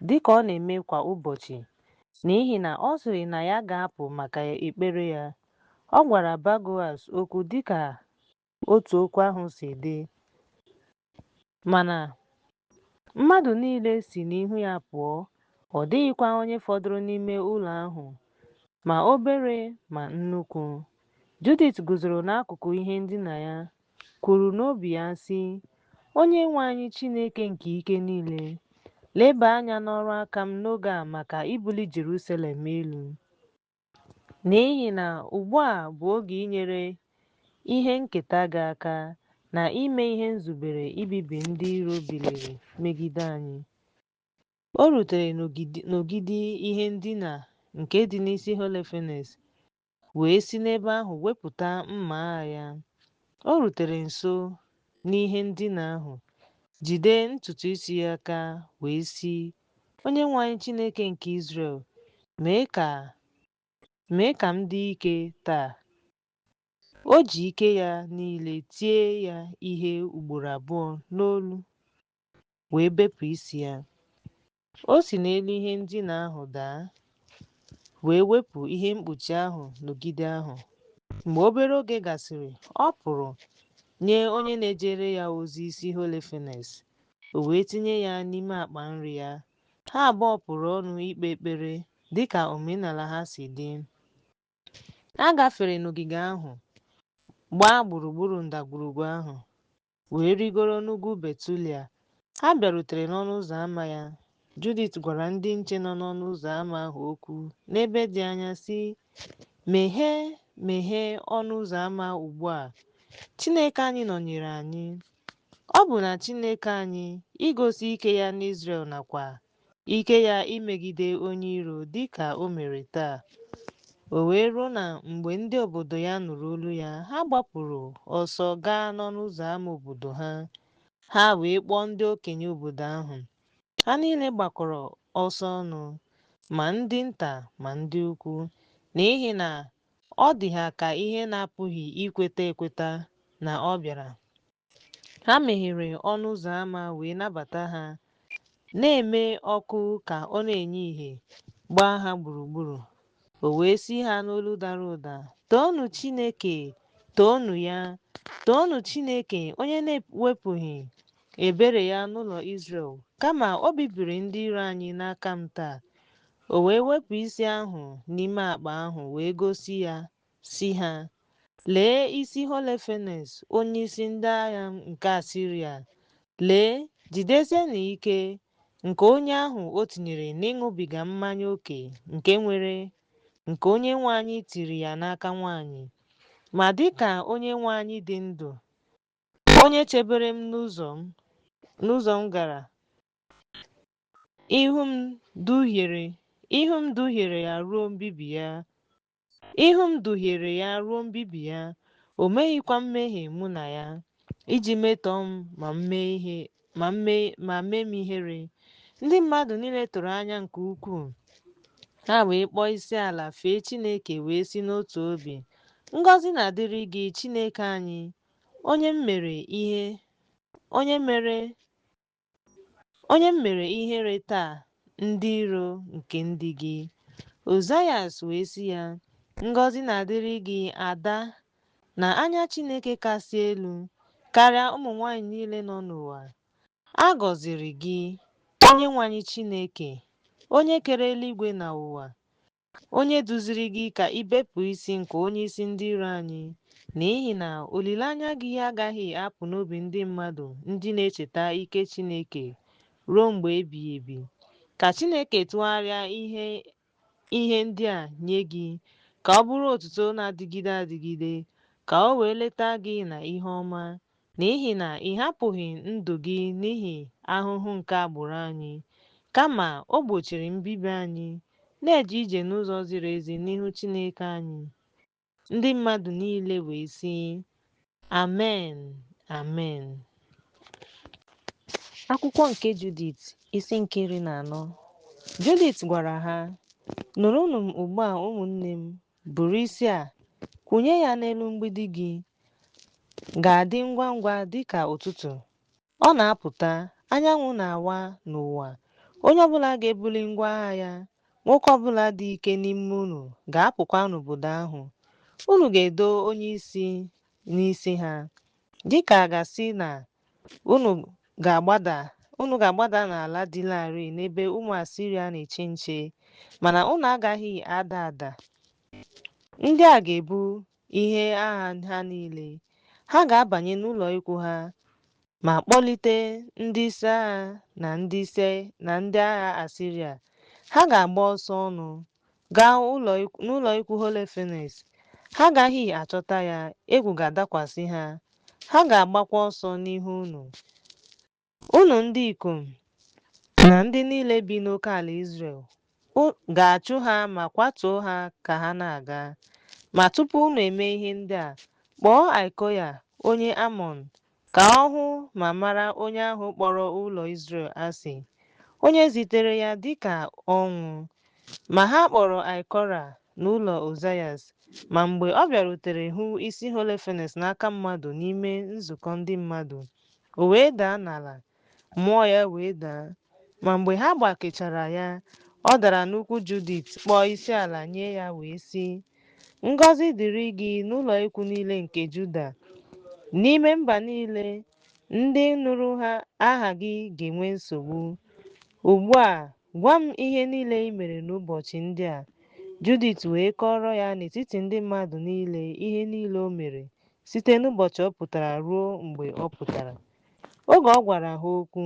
Speaker 2: dị ka ọ na-eme kwa ụbọchị, n'ihi na ọ sịrị na ya ga-apụ maka ekpere ya. Ọ gwara Bagoas okwu dị ka otu okwu ahụ si dị, mana mmadụ niile si n'ihu ya pụọ, ọ dịghịkwa onye fọdụrụ n'ime ụlọ ahụ, ma obere ma nnukwu. Judit guzoro n'akụkụ ihe ndina ya, kwuru n'obi ya sị, Onyenwe anyị Chineke nke ike niile, leba anya n'ọrụ aka m n'oge a maka ibuli Jerusalem elu. N'ihi na ugbu a bụ oge inyere ihe nketa gị aka na ime ihe nzubere ibibi ndị iro biliri megide anyị. O rutere n'ogidi ihe ndina nke dị n'isi Holofernes, wee si n'ebe ahụ wepụta mma agha ya. O rutere nso n'ihe ndina ahụ, jide ntutu isi ya aka, wee sị, Onyenwe anyị Chineke nke Izrel, mee ka m dị ike taa. O ji ike ya niile tie ya ihe ugboro abụọ n'olu, wee bepụ isi ya. O si n'elu ihe ndina ahụ daa, wee wepụ ihe mkpuchi ahụ n'ogidi ahụ. Mgbe obere oge gasịrị, ọ pụrụ nye onye na-ejere ya ozi isi Holofernes, o wee tinye ya n'ime akpa nri ya. Ha abụọ pụrụ ọnụ ikpe ekpere dịka omenala ha si dị. Ha gafere n'ogige ahụ, gbaa gburugburu ndagwurugwu ahụ, wee rịgoro n'ugwu Betulia. Ha bịarutere n'ọnụ ụzọ ámá ya. Judit gwara ndị nche nọ n'ọnụ ụzọ ámá ahụ okwu n'ebe dị anya sị, Meghee, meghee ọnụ ụzọ ámá ugbu a. Chineke anyị nọnyere anyị. Ọ bụ na Chineke anyị igosi ike ya n'Izrel nakwa ike ya imegide onye iro dị ka o mere taa. O wee ruo na mgbe ndị obodo ya nụrụ olu ya, ha gbapụrụ ọsọ gaa n'ọnụ ụzọ ámá obodo ha. Ha wee kpọọ ndị okenye obodo ahụ. Ha niile gbakọrọ ọsọ ọnụ, ma ndị nta ma ndị ukwu, n'ihi na ọ dị ha ka ihe na-apụghị ikweta ekweta na ọ bịara. Ha meghere ọnụ ụzọ ámá wee nabata ha, na-eme ọkụ ka ọ na-enye ìhè gbaa ha gburugburu. O wee sị ha n'olu dara ụda, Toonu Chineke, toonu ya, toonu Chineke onye na-ewepụghị ebere ya n'ụlọ Izrel, kama o bibiri ndị iro anyị n'aka m taa. O wee wepụ isi ahụ n'ime akpa ahụ wee gosi ya, sị ha, Lee isi Holofernes, onyeisi ndị agha nke Asịrịa. Lee, jidesienụ ike nke onye ahụ o tinyere n'ịṅụbiga mmanya oke nke nwere, nke Onyenwe anyị tiri ya n'aka nwanyị. Ma dị ka Onyenwe anyị dị ndụ, onye chebere m n'ụzọ m gara, ihu m duhiere ihu m duhiere ya ruo mbibi ya. Ihu m duhiere ya ruo mbibi ya, o meghịkwa mmehie mụ na ya, iji metọọ m ma mee ihe ma mee ma mee m ihere. Ndị mmadụ niile tụrụ anya nke ukwuu. Ha wee kpọọ isiala fee Chineke wee sị n'otu obi, Ngọzi na-adịrị gị, Chineke anyị, onye m mere ihe onye mere onye m mere ihere taa ndị iro nke ndị gị. Ozias wee sị ya, Ngọzi na-adịrị gị, ada, na anya Chineke kasị elu, karịa ụmụ nwanyị niile nọ n'ụwa. A gọziri gị, Onyenwe anyị Chineke, onye kere eluigwe na ụwa, onye duziri gị ka i bepụ isi nke onyeisi ndị iro anyị, n'ihi na olileanya gị agaghị apụ n'obi ndị mmadụ ndị na-echeta ike Chineke ruo mgbe ebighị ebi. Ka Chineke tụgharịa ihe ihe ndị a nye gị, ka ọ bụrụ otuto na-adịgide adịgide, ka o wee leta gị na ihe ọma, n'ihi na ị hapụghị ndụ gị n'ihi ahụhụ nke agbụrụ anyị, kama o gbochiri mbibi anyị, na-eje ije n'ụzọ ziri ezi n'ihu Chineke anyị. Ndị mmadụ niile wee sị, Amen, Amen. Akwụkwọ nke Judit, isi nke 14. Judit gwara ha, Nụrụnụ m ugbu a ụmụnne m, buru isi a, kwụnye ya n'elu mgbidi gị, ga-adị ngwa ngwa dị ka ụtụtụ. Ọ na-apụta, anyanwụ na-awa n'ụwa. Onye ọbụla ga-ebuli ngwa agha ya, nwoke ọbụla dị ike n'ime unu ga-apụkwa n'obodo ahụ. Unu ga-edo onye isi n'isi ha, dịka a ga-asị na unu ga-agbada unu ga-agbada n'ala dị larịị n'ebe ụmụ Asịrịa na-eche nche, mana unu agaghị ada ada. Ndị a ga-ebu ihe agha ha niile. Ha ga-abanye n'ụlọ ikwu ha ma kpọlite ndị isi agha na ndị isi na ndị agha Asịrịa. Ha ga-agba ọsọ ọnụ gaa n'ụlọ ikwu Holofernes. Ha agaghị achọta ya, egwu ga-adakwasị ha. Ha ga-agbakwa ọsọ n'ihu unu. Unu ndị ikom na ndị niile bi n'oke ala Izrel ga-achụ ha ma kwatuo ha ka ha na-aga. Ma tupu unu eme ihe ndị a, kpọọ Aịkoya onye Amọn ka ọ hụ ma mara onye ahụ kpọrọ ụlọ Izrel asị, onye zitere ya dịka ọnwụ. Ma ha kpọrọ Aikora n'ụlọ Ozias, ma mgbe ọ bịarutere hụ isi Holofernes n'aka mmadụ n'ime nzukọ ndị mmadụ, o wee daa n'ala, mmụọ ya wee daa. Ma mgbe ha gbakechara ya, ọ dara n'ụkwụ Judit kpọọ isiala nye ya wee sị, Ngọzi dịrị gị n'ụlọ ikwu niile nke Juda. N'ime mba niile, ndị nụrụ ha aha gị ga-enwe nsogbu. Ugbu a, gwa m ihe niile i mere n'ụbọchị ndị a. Judit wee kọọrọ ya n'etiti ndị mmadụ niile ihe niile o mere site n'ụbọchị ọ pụtara ruo mgbe ọ pụtara. Oge ọ gwara ha okwu,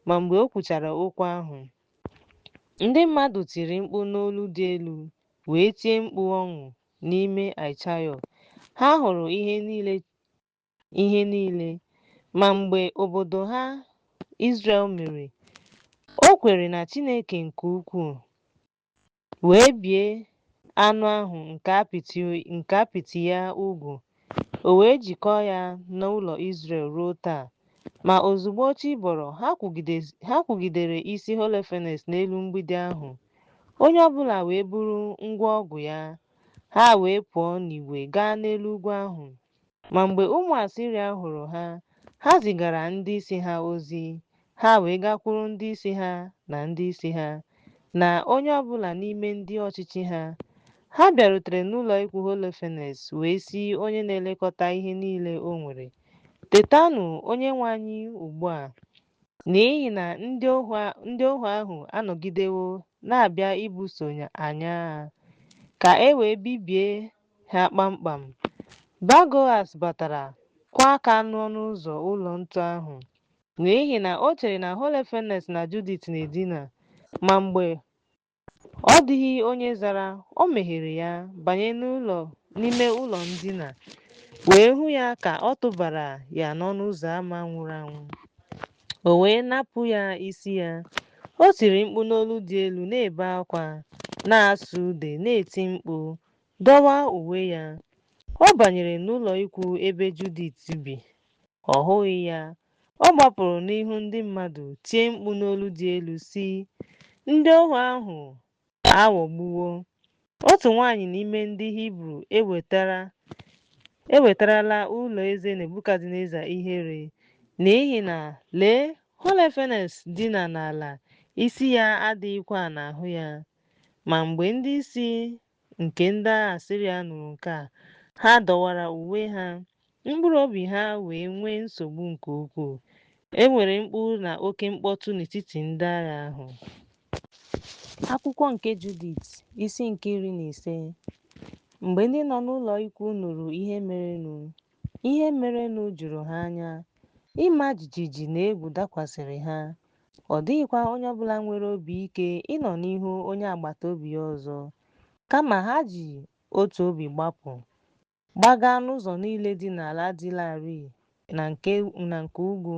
Speaker 2: ma mgbe o kwuchara okwu ahụ, ndị mmadụ tiri mkpu n'olu dị elu wee tie mkpu ọṅụ n'ime Aichayọ. Ha hụrụ ihe niile ihe niile, ma mgbe obodo ha Izrel mere, o kwere na Chineke nke ukwuu, wee bie anụ ahụ nke apịtị ya ugwu, o wee jikọọ ya n'ụlọ Izrel ruo taa. Ma ozugbo chi bọrọ, ha kwugidere isi Holofernes n'elu mgbidi ahụ. Onye ọbụla wee buru ngwa ọgụ ya, ha wee pụọ n'igwe gaa n'elu ugwu ahụ. Ma mgbe ụmụ Asịrịa hụrụ ha, ha zigara ndị isi ha ozi, ha wee gakwuru ndị isi ha na ndị isi ha, na onye ọbụla n'ime ndị ọchịchị ha. Ha bịarutere n'ụlọ ikwu Holofernes wee sị onye na-elekọta ihe niile o nwere, Tetanụ onyenwe anyị ugbu a, n'ihi na ndị ohu ahụ anọgidewo na-abịa ibuso anyị agha, ka e wee bibie ha kpamkpam. Bagoas batara kụọ aka n'ọnụ ụzọ ụlọ ntu ahụ, n'ihi na o chere na Holofernes na Judit na-edina. Ma mgbe ọ dịghị onye zara, o meghere ya, banye n'ụlọ n'ime ụlọ ndina, wee hụ ya ka ọ tụbara ya n'ọnụ ụzọ ama nwụrụ anwụ. O wee napụ ya isi ya. O tiri mkpu n'olu dị elu, na-ebe akwa, na-asụ ude, na-eti mkpu, dọwaa uwe ya. Ọ banyere n'ụlọ ikwu ebe Judit bi. Ọ hụghị ya. Ọ gbapụrụ n'ihu ndị mmadụ, tie mkpu n'olu dị elu, sị, Ndị ohu ahụ aghọgbuwo! Otu nwaanyị n'ime ndị Hibru ewetarala ụlọ eze Nebukadneza ihere, n'ihi na, lee, Holofenes dina n'ala, isi ya adịghịkwa n'ahụ ya. Ma mgbe ndị isi nke ndị agha Asiria nụrụ nke a, ha dọwara uwe ha, mkpụrụ obi ha wee nwee nsogbu nke ukwuu. E nwere mkpu na oke mkpọtụ n'etiti ndị agha ahụ. Akwụkwọ nke Judit, isi nke 15. Mgbe ndị nọ n'ụlọ ikwu nụrụ ihe merenụ, ihe merenụ juru ha anya, ịma jijiji na egwu dakwasịrị ha. Ọ dịghịkwa onye ọ bụla nwere obi ike ịnọ n'ihu onye agbata obi ya ọzọ, kama ha ji otu obi gbapụ, gbaga n'ụzọ niile dị n'ala dị larịị na nke ugwu.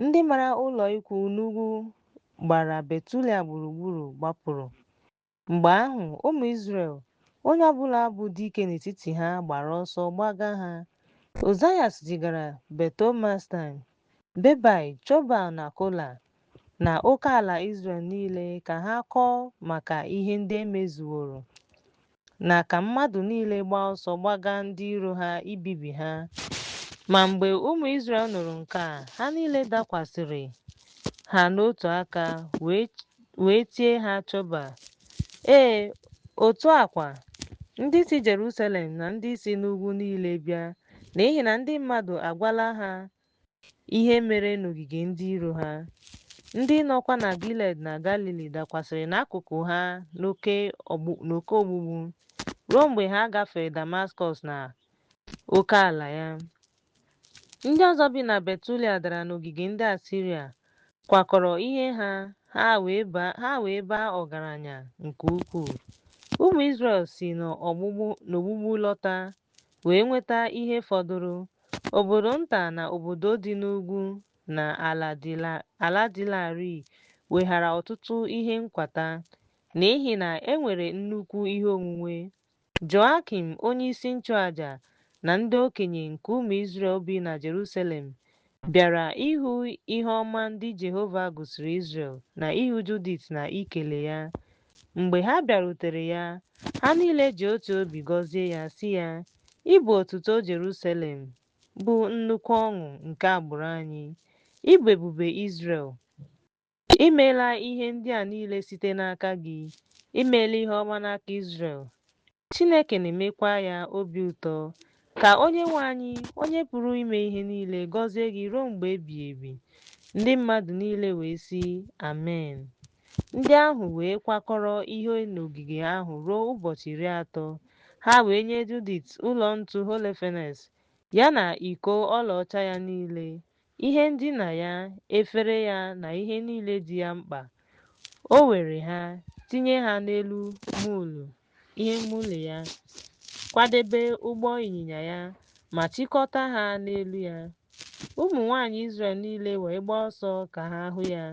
Speaker 2: Ndị mara ụlọ ikwu n'ugwu gbara Betulia gburugburu gbapụrụ. Mgbe ahụ, ụmụ Izrel, onye ọ bụla bụ dike n'etiti ha gbara ọsọ gbaga ha. Ozias zigara Betomastam, Bebai, Chobal na Kola, na oke ala Izrel niile ka ha kọọ maka ihe ndị e mezuworo, na ka mmadụ niile gbaa ọsọ gbaga ndị iro ha ibibi ha. Ma mgbe ụmụ Izrel nụrụ nke a, ha niile dakwasịrị ha n'otu aka wee tie ha Choba. Ee, otu a kwa, ndị si Jerusalem na ndị si n'ugwu niile bịa, n'ihi na ndị mmadụ agwala ha ihe mere n'ogige ndị iro ha. Ndị nọkwa na Gilead na Galili dakwasịrị n'akụkụ ha n'oke ogbugbu, ruo mgbe ha gafere Damaskọs na oke ala ya. Ndị ọzọ bi na Betulia dara n'ogige ndị Asiria, kwakọrọ ihe ha, ha wee baa ọgaranya nke ukwuu. Ụmụ Izrel si n'ogbugbu lọta, wee nweta ihe fọdụrụ, obodo nta na obodo dị n'ugwu na ala dị larịị weghara ọtụtụ ihe nkwata, n'ihi na e nwere nnukwu ihe onwunwe. Joakim onyeisi nchụaja na ndị okenye nke ụmụ Izrel bi na Jerusalem bịara ịhụ ihe ọma ndị Jehova gosiri Izrel na ịhụ Judit na ikele ya. Mgbe ha bịarutere ya, ha niile ji otu obi gọzie ya, sị ya, Ị bụ otuto Jerusalem, bụ nnukwu ọṅụ nke agbụrụ anyị. Ị bụ ebube Izrel. I meela ihe ndị a niile site n'aka gị. I meela ihe ọma n'aka Izrel. Chineke na-emekwa ya obi ụtọ. Ka Onyenwe anyị, onye pụrụ ime ihe niile, gọzie gị ruo mgbe ebighị ebi. Ndị mmadụ niile wee sị, Amen. Ndị ahụ wee kwakọrọ ihe n'ogige ahụ ruo ụbọchị 30. Ha wee nye Judit ụlọ ntu Holofenes, ya na iko ọlaọcha ya niile, ihe ndina ya, efere ya na ihe niile dị ya mkpa. O were ha, tinye ha n'elu ihe mule ya, kwadebe ụgbọ ịnyịnya ya, ma chịkọta ha n'elu ya. Ụmụ nwanyị Izrel niile wee gbaa ọsọ ka ha hụ ya.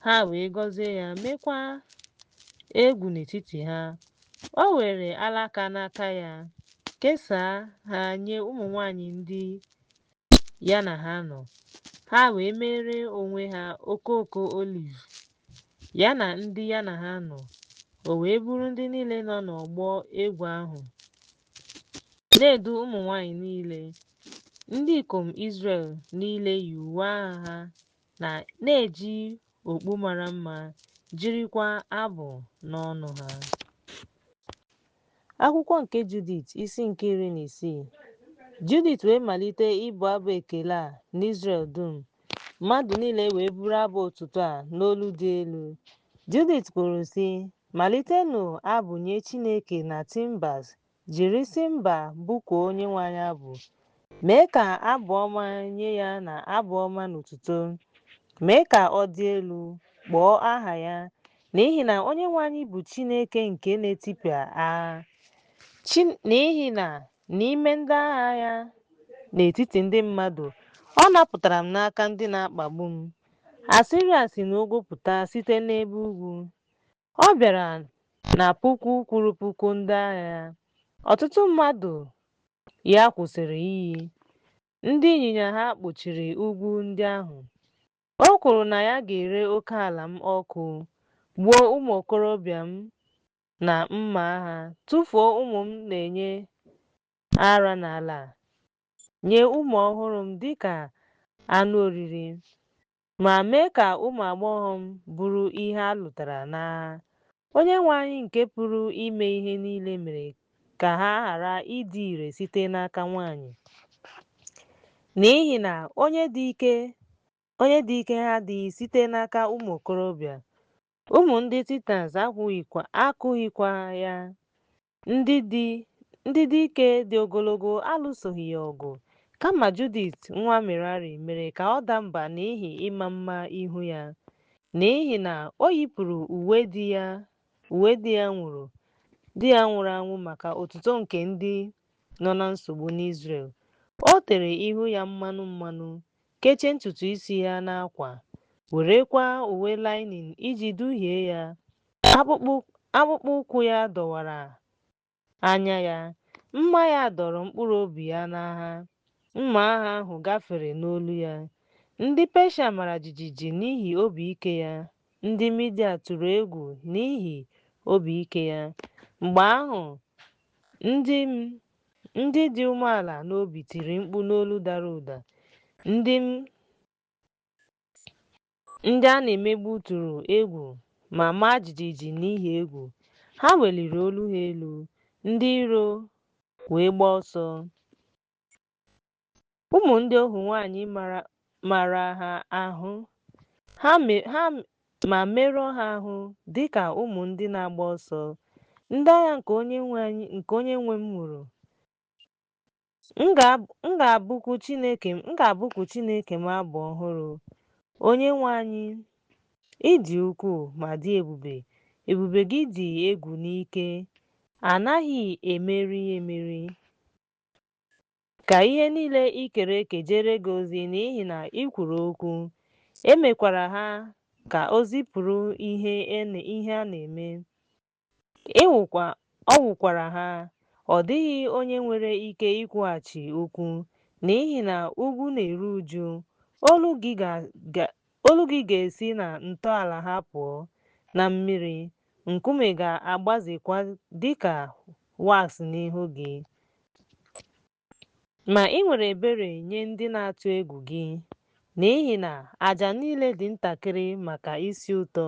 Speaker 2: Ha wee gọzie ya, meekwa egwu n'etiti ha. O were alaka n'aka ya, kesaa ha nye ụmụ nwanyị ndị ya na ha nọ. Ha wee meere onwe ha okooko oliv, ya na ndị ya na ha nọ. O wee buru ndị niile nọ n'ọgbọ egwu ahụ, na-edu ụmụ nwanyị niile. Ndị ikom Izrel niile yi uwe agha ha na-eji okpu mara mma, jirikwa abụ n'ọnụ ha. Akwụkwọ nke Judit, isi nke 16. Judit wee malite ịbụ abụ ekele a n'Izrel dum. Mmadụ niile wee bụrụ abụ otuto a n'olu dị elu. Judit kwuru sị, Malitenụ abụ nye Chineke na timbers, jiri cymbal bụkuo Onyenwe anyị abụ. Mee ka abụ ọma nye ya na abụ ọma na otuto. Mee ka ọ dị elu, kpọọ aha ya, n'ihi na Onyenwe anyị bụ Chineke nke na-etipịa agha. N'ihi na n'ime ndị agha ya, n'etiti ndị mmadụ, ọ napụtara m n'aka ndị na-akpagbu m. Asịrịa si n'ugwu pụta site n'ebe ugwu. Ọ bịara na puku kwuru puku ndị agha ya. Ọtụtụ mmadụ ya kwụsịrị iyi. Ndị ịnyịnya ha kpuchiri ugwu ndị ahụ. O kwuru na ya ga-ere oke ala m ọkụ, gbuo ụmụ okorobịa m na mma agha, tụfuo ụmụ m na-enye ara n'ala, nye ụmụ ọhụrụ m dịka anụ oriri, ma mee ka ụmụ agbọghọ m bụrụ ihe a lụtara n'agha. Onyenwe anyị nke pụrụ ime ihe niile mere ka ha ghara ịdị ire site n'aka nwanyị. N'ihi na onye dị ike ha adịghị site n'aka ụmụ okorobịa. Ụmụ ndị Titans akụghịkwa ya. Ndị dike dị ogologo alụsoghị ya ọgụ, kama Judit nwa Merari mere ka ọ daa mba n'ihi ịma mma ihu ya, n'ihi na o yipụrụ uwe di ya nwụrụ anwụ maka otuto nke ndị nọ na nsogbu n'Izrel. O tere ihu ya mmanụ mmanụ, kechie ntutu isi ya n'akwa, werekwa uwe linin iji duhie ya. Akpụkpọ ụkwụ ya dọwara anya ya, mma ya dọrọ mkpụrụ obi ya n'agha, mma agha ahụ gafere n'olu ya. Ndị Peshịa mara jijiji n'ihi obi ike ya, ndị Midia tụrụ egwu n'ihi obi ike ya. Mgbe ahụ ndị dị umeala n'obi tiri mkpu n'olu dara ụda, ndị a na-emegbu tụrụ egwu ma maa jijiji n'ihi egwu. Ha weliri olu ha elu, ndị iro wee gbaa ọsọ. Ụmụ ndị ohu nwanyị mara ha ahụ ma merụọ ha ahụ dị ka ụmụ ndị na-agba ọsọ. Ndị agha nke onyenwe m nwụrụ. M ga-abụku Chineke m abụ ọhụrụ. Onyenwe anyị, ị dị ukwuu ma dị ebube, ebube gị dị egwu n'ike, a naghị emeri emeri. Ka ihe niile i kere eke jere gị ozi n'ihi na ị kwuru okwu, e mekwara ha ka o zipụrụ ihe a na-eme. Ọ wụkwara ha, ọ dịghị onye nwere ike ikwughachi okwu, n'ihi na ugwu na-eru uju. Olu gị ga-esi na ntọala ha pụọ na mmiri, nkume ga-agbazekwa dịka wax n'ihu gị. Ma ị nwere ebere nye ndị na-atụ egwu gị, n'ihi na àjà niile dị ntakịrị maka isi ụtọ,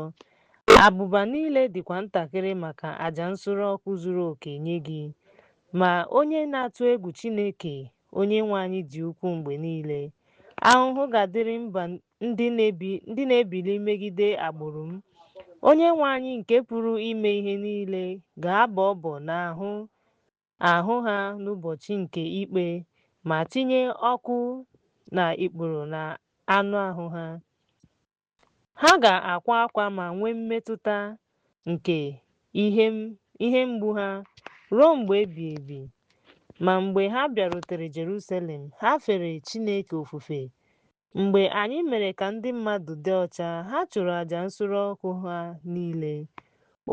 Speaker 2: abụba niile dịkwa ntakịrị maka àjà nsure ọkụ zuru oke nye gị. Ma onye na-atụ egwu Chineke Onyenwe anyị dị ukwuu mgbe niile. Ahụhụ ga-adịrị mba ndị na-ebili megide agbụrụ m. Onyenwe anyị nke pụrụ ime ihe niile ga-abọ ọbọ n'ahụ ahụ ha n'ụbọchị nke ikpe ma tinye ọkụ na ikpuru na anụ ahụ ha. Ha ga-akwa akwa ma nwee mmetụta nke ihe mgbu ha ruo mgbe ebighị ebi. Ma mgbe ha bịarutere Jerusalem, ha fere Chineke ofufe. Mgbe anyị mere ka ndị mmadụ dị ọcha, ha chụrụ àjà nsure ọkụ ha niile,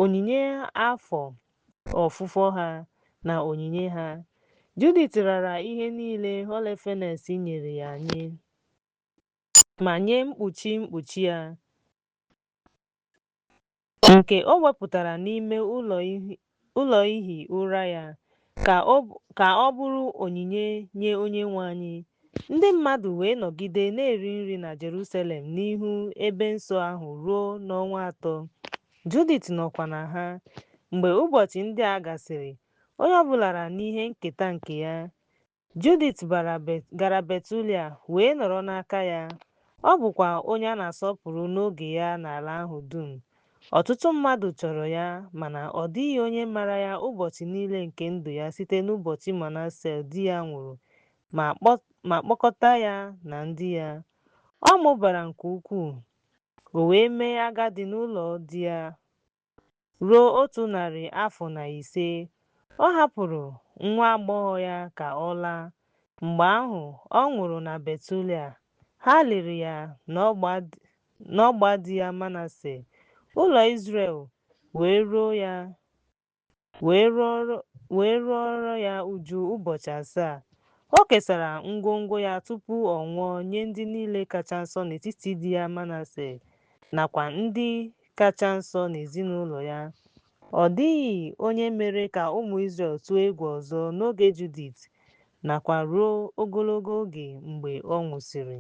Speaker 2: onyinye afọ ofufo ha, na onyinye ha. Judit rara ihe niile Holofernes nyere ya nye, ma nye mkpuchi mkpuchi ya, nke o wepụtara n'ime ụlọ ihi ụra ya, ka ọ bụrụ onyinye nye Onyenwe anyị. Ndị mmadụ wee nọgide na-eri nri na Jerusalem n'ihu ebe nsọ ahụ ruo n'ọnwa atọ. Judit nọkwa na ha. Mgbe ụbọchị ndị a gasịrị, onye ọbụla lara n'ihe nketa nke ya. Judit gara Betulia wee nọrọ n'aka ya. Ọ bụkwa onye a na-asọpụrụ n'oge ya n'ala ahụ dum. Ọtụtụ mmadụ chọrọ ya, mana ọ dịghị onye mara ya ụbọchị niile nke ndụ ya site n'ụbọchị Manase di ya nwụrụ ma kpọkọta ya na ndị ya. Ọ mụbara nke ukwuu, o wee mee agadi n'ụlọ di ya ruo 105 afọ. Ọ hapụrụ nwa agbọghọ ya ka ọ laa. Mgbe ahụ, ọ nwụrụ na Betulia. Ha liri ya n'ọgba di ya Manase. Ụlọ Izrel wee ruoro ya uju ụbọchị asaa. O kesara ngwongwo ya tupu ọ nwụọ nye ndị niile kacha nsọ n'etiti di ya Manase nakwa ndị kacha nsọ n'ezinụlọ ya. Ọ dịghị onye mere ka ụmụ Izrel tụọ egwu ọzọ n'oge Judit nakwa ruo ogologo oge mgbe ọ nwụsịrị.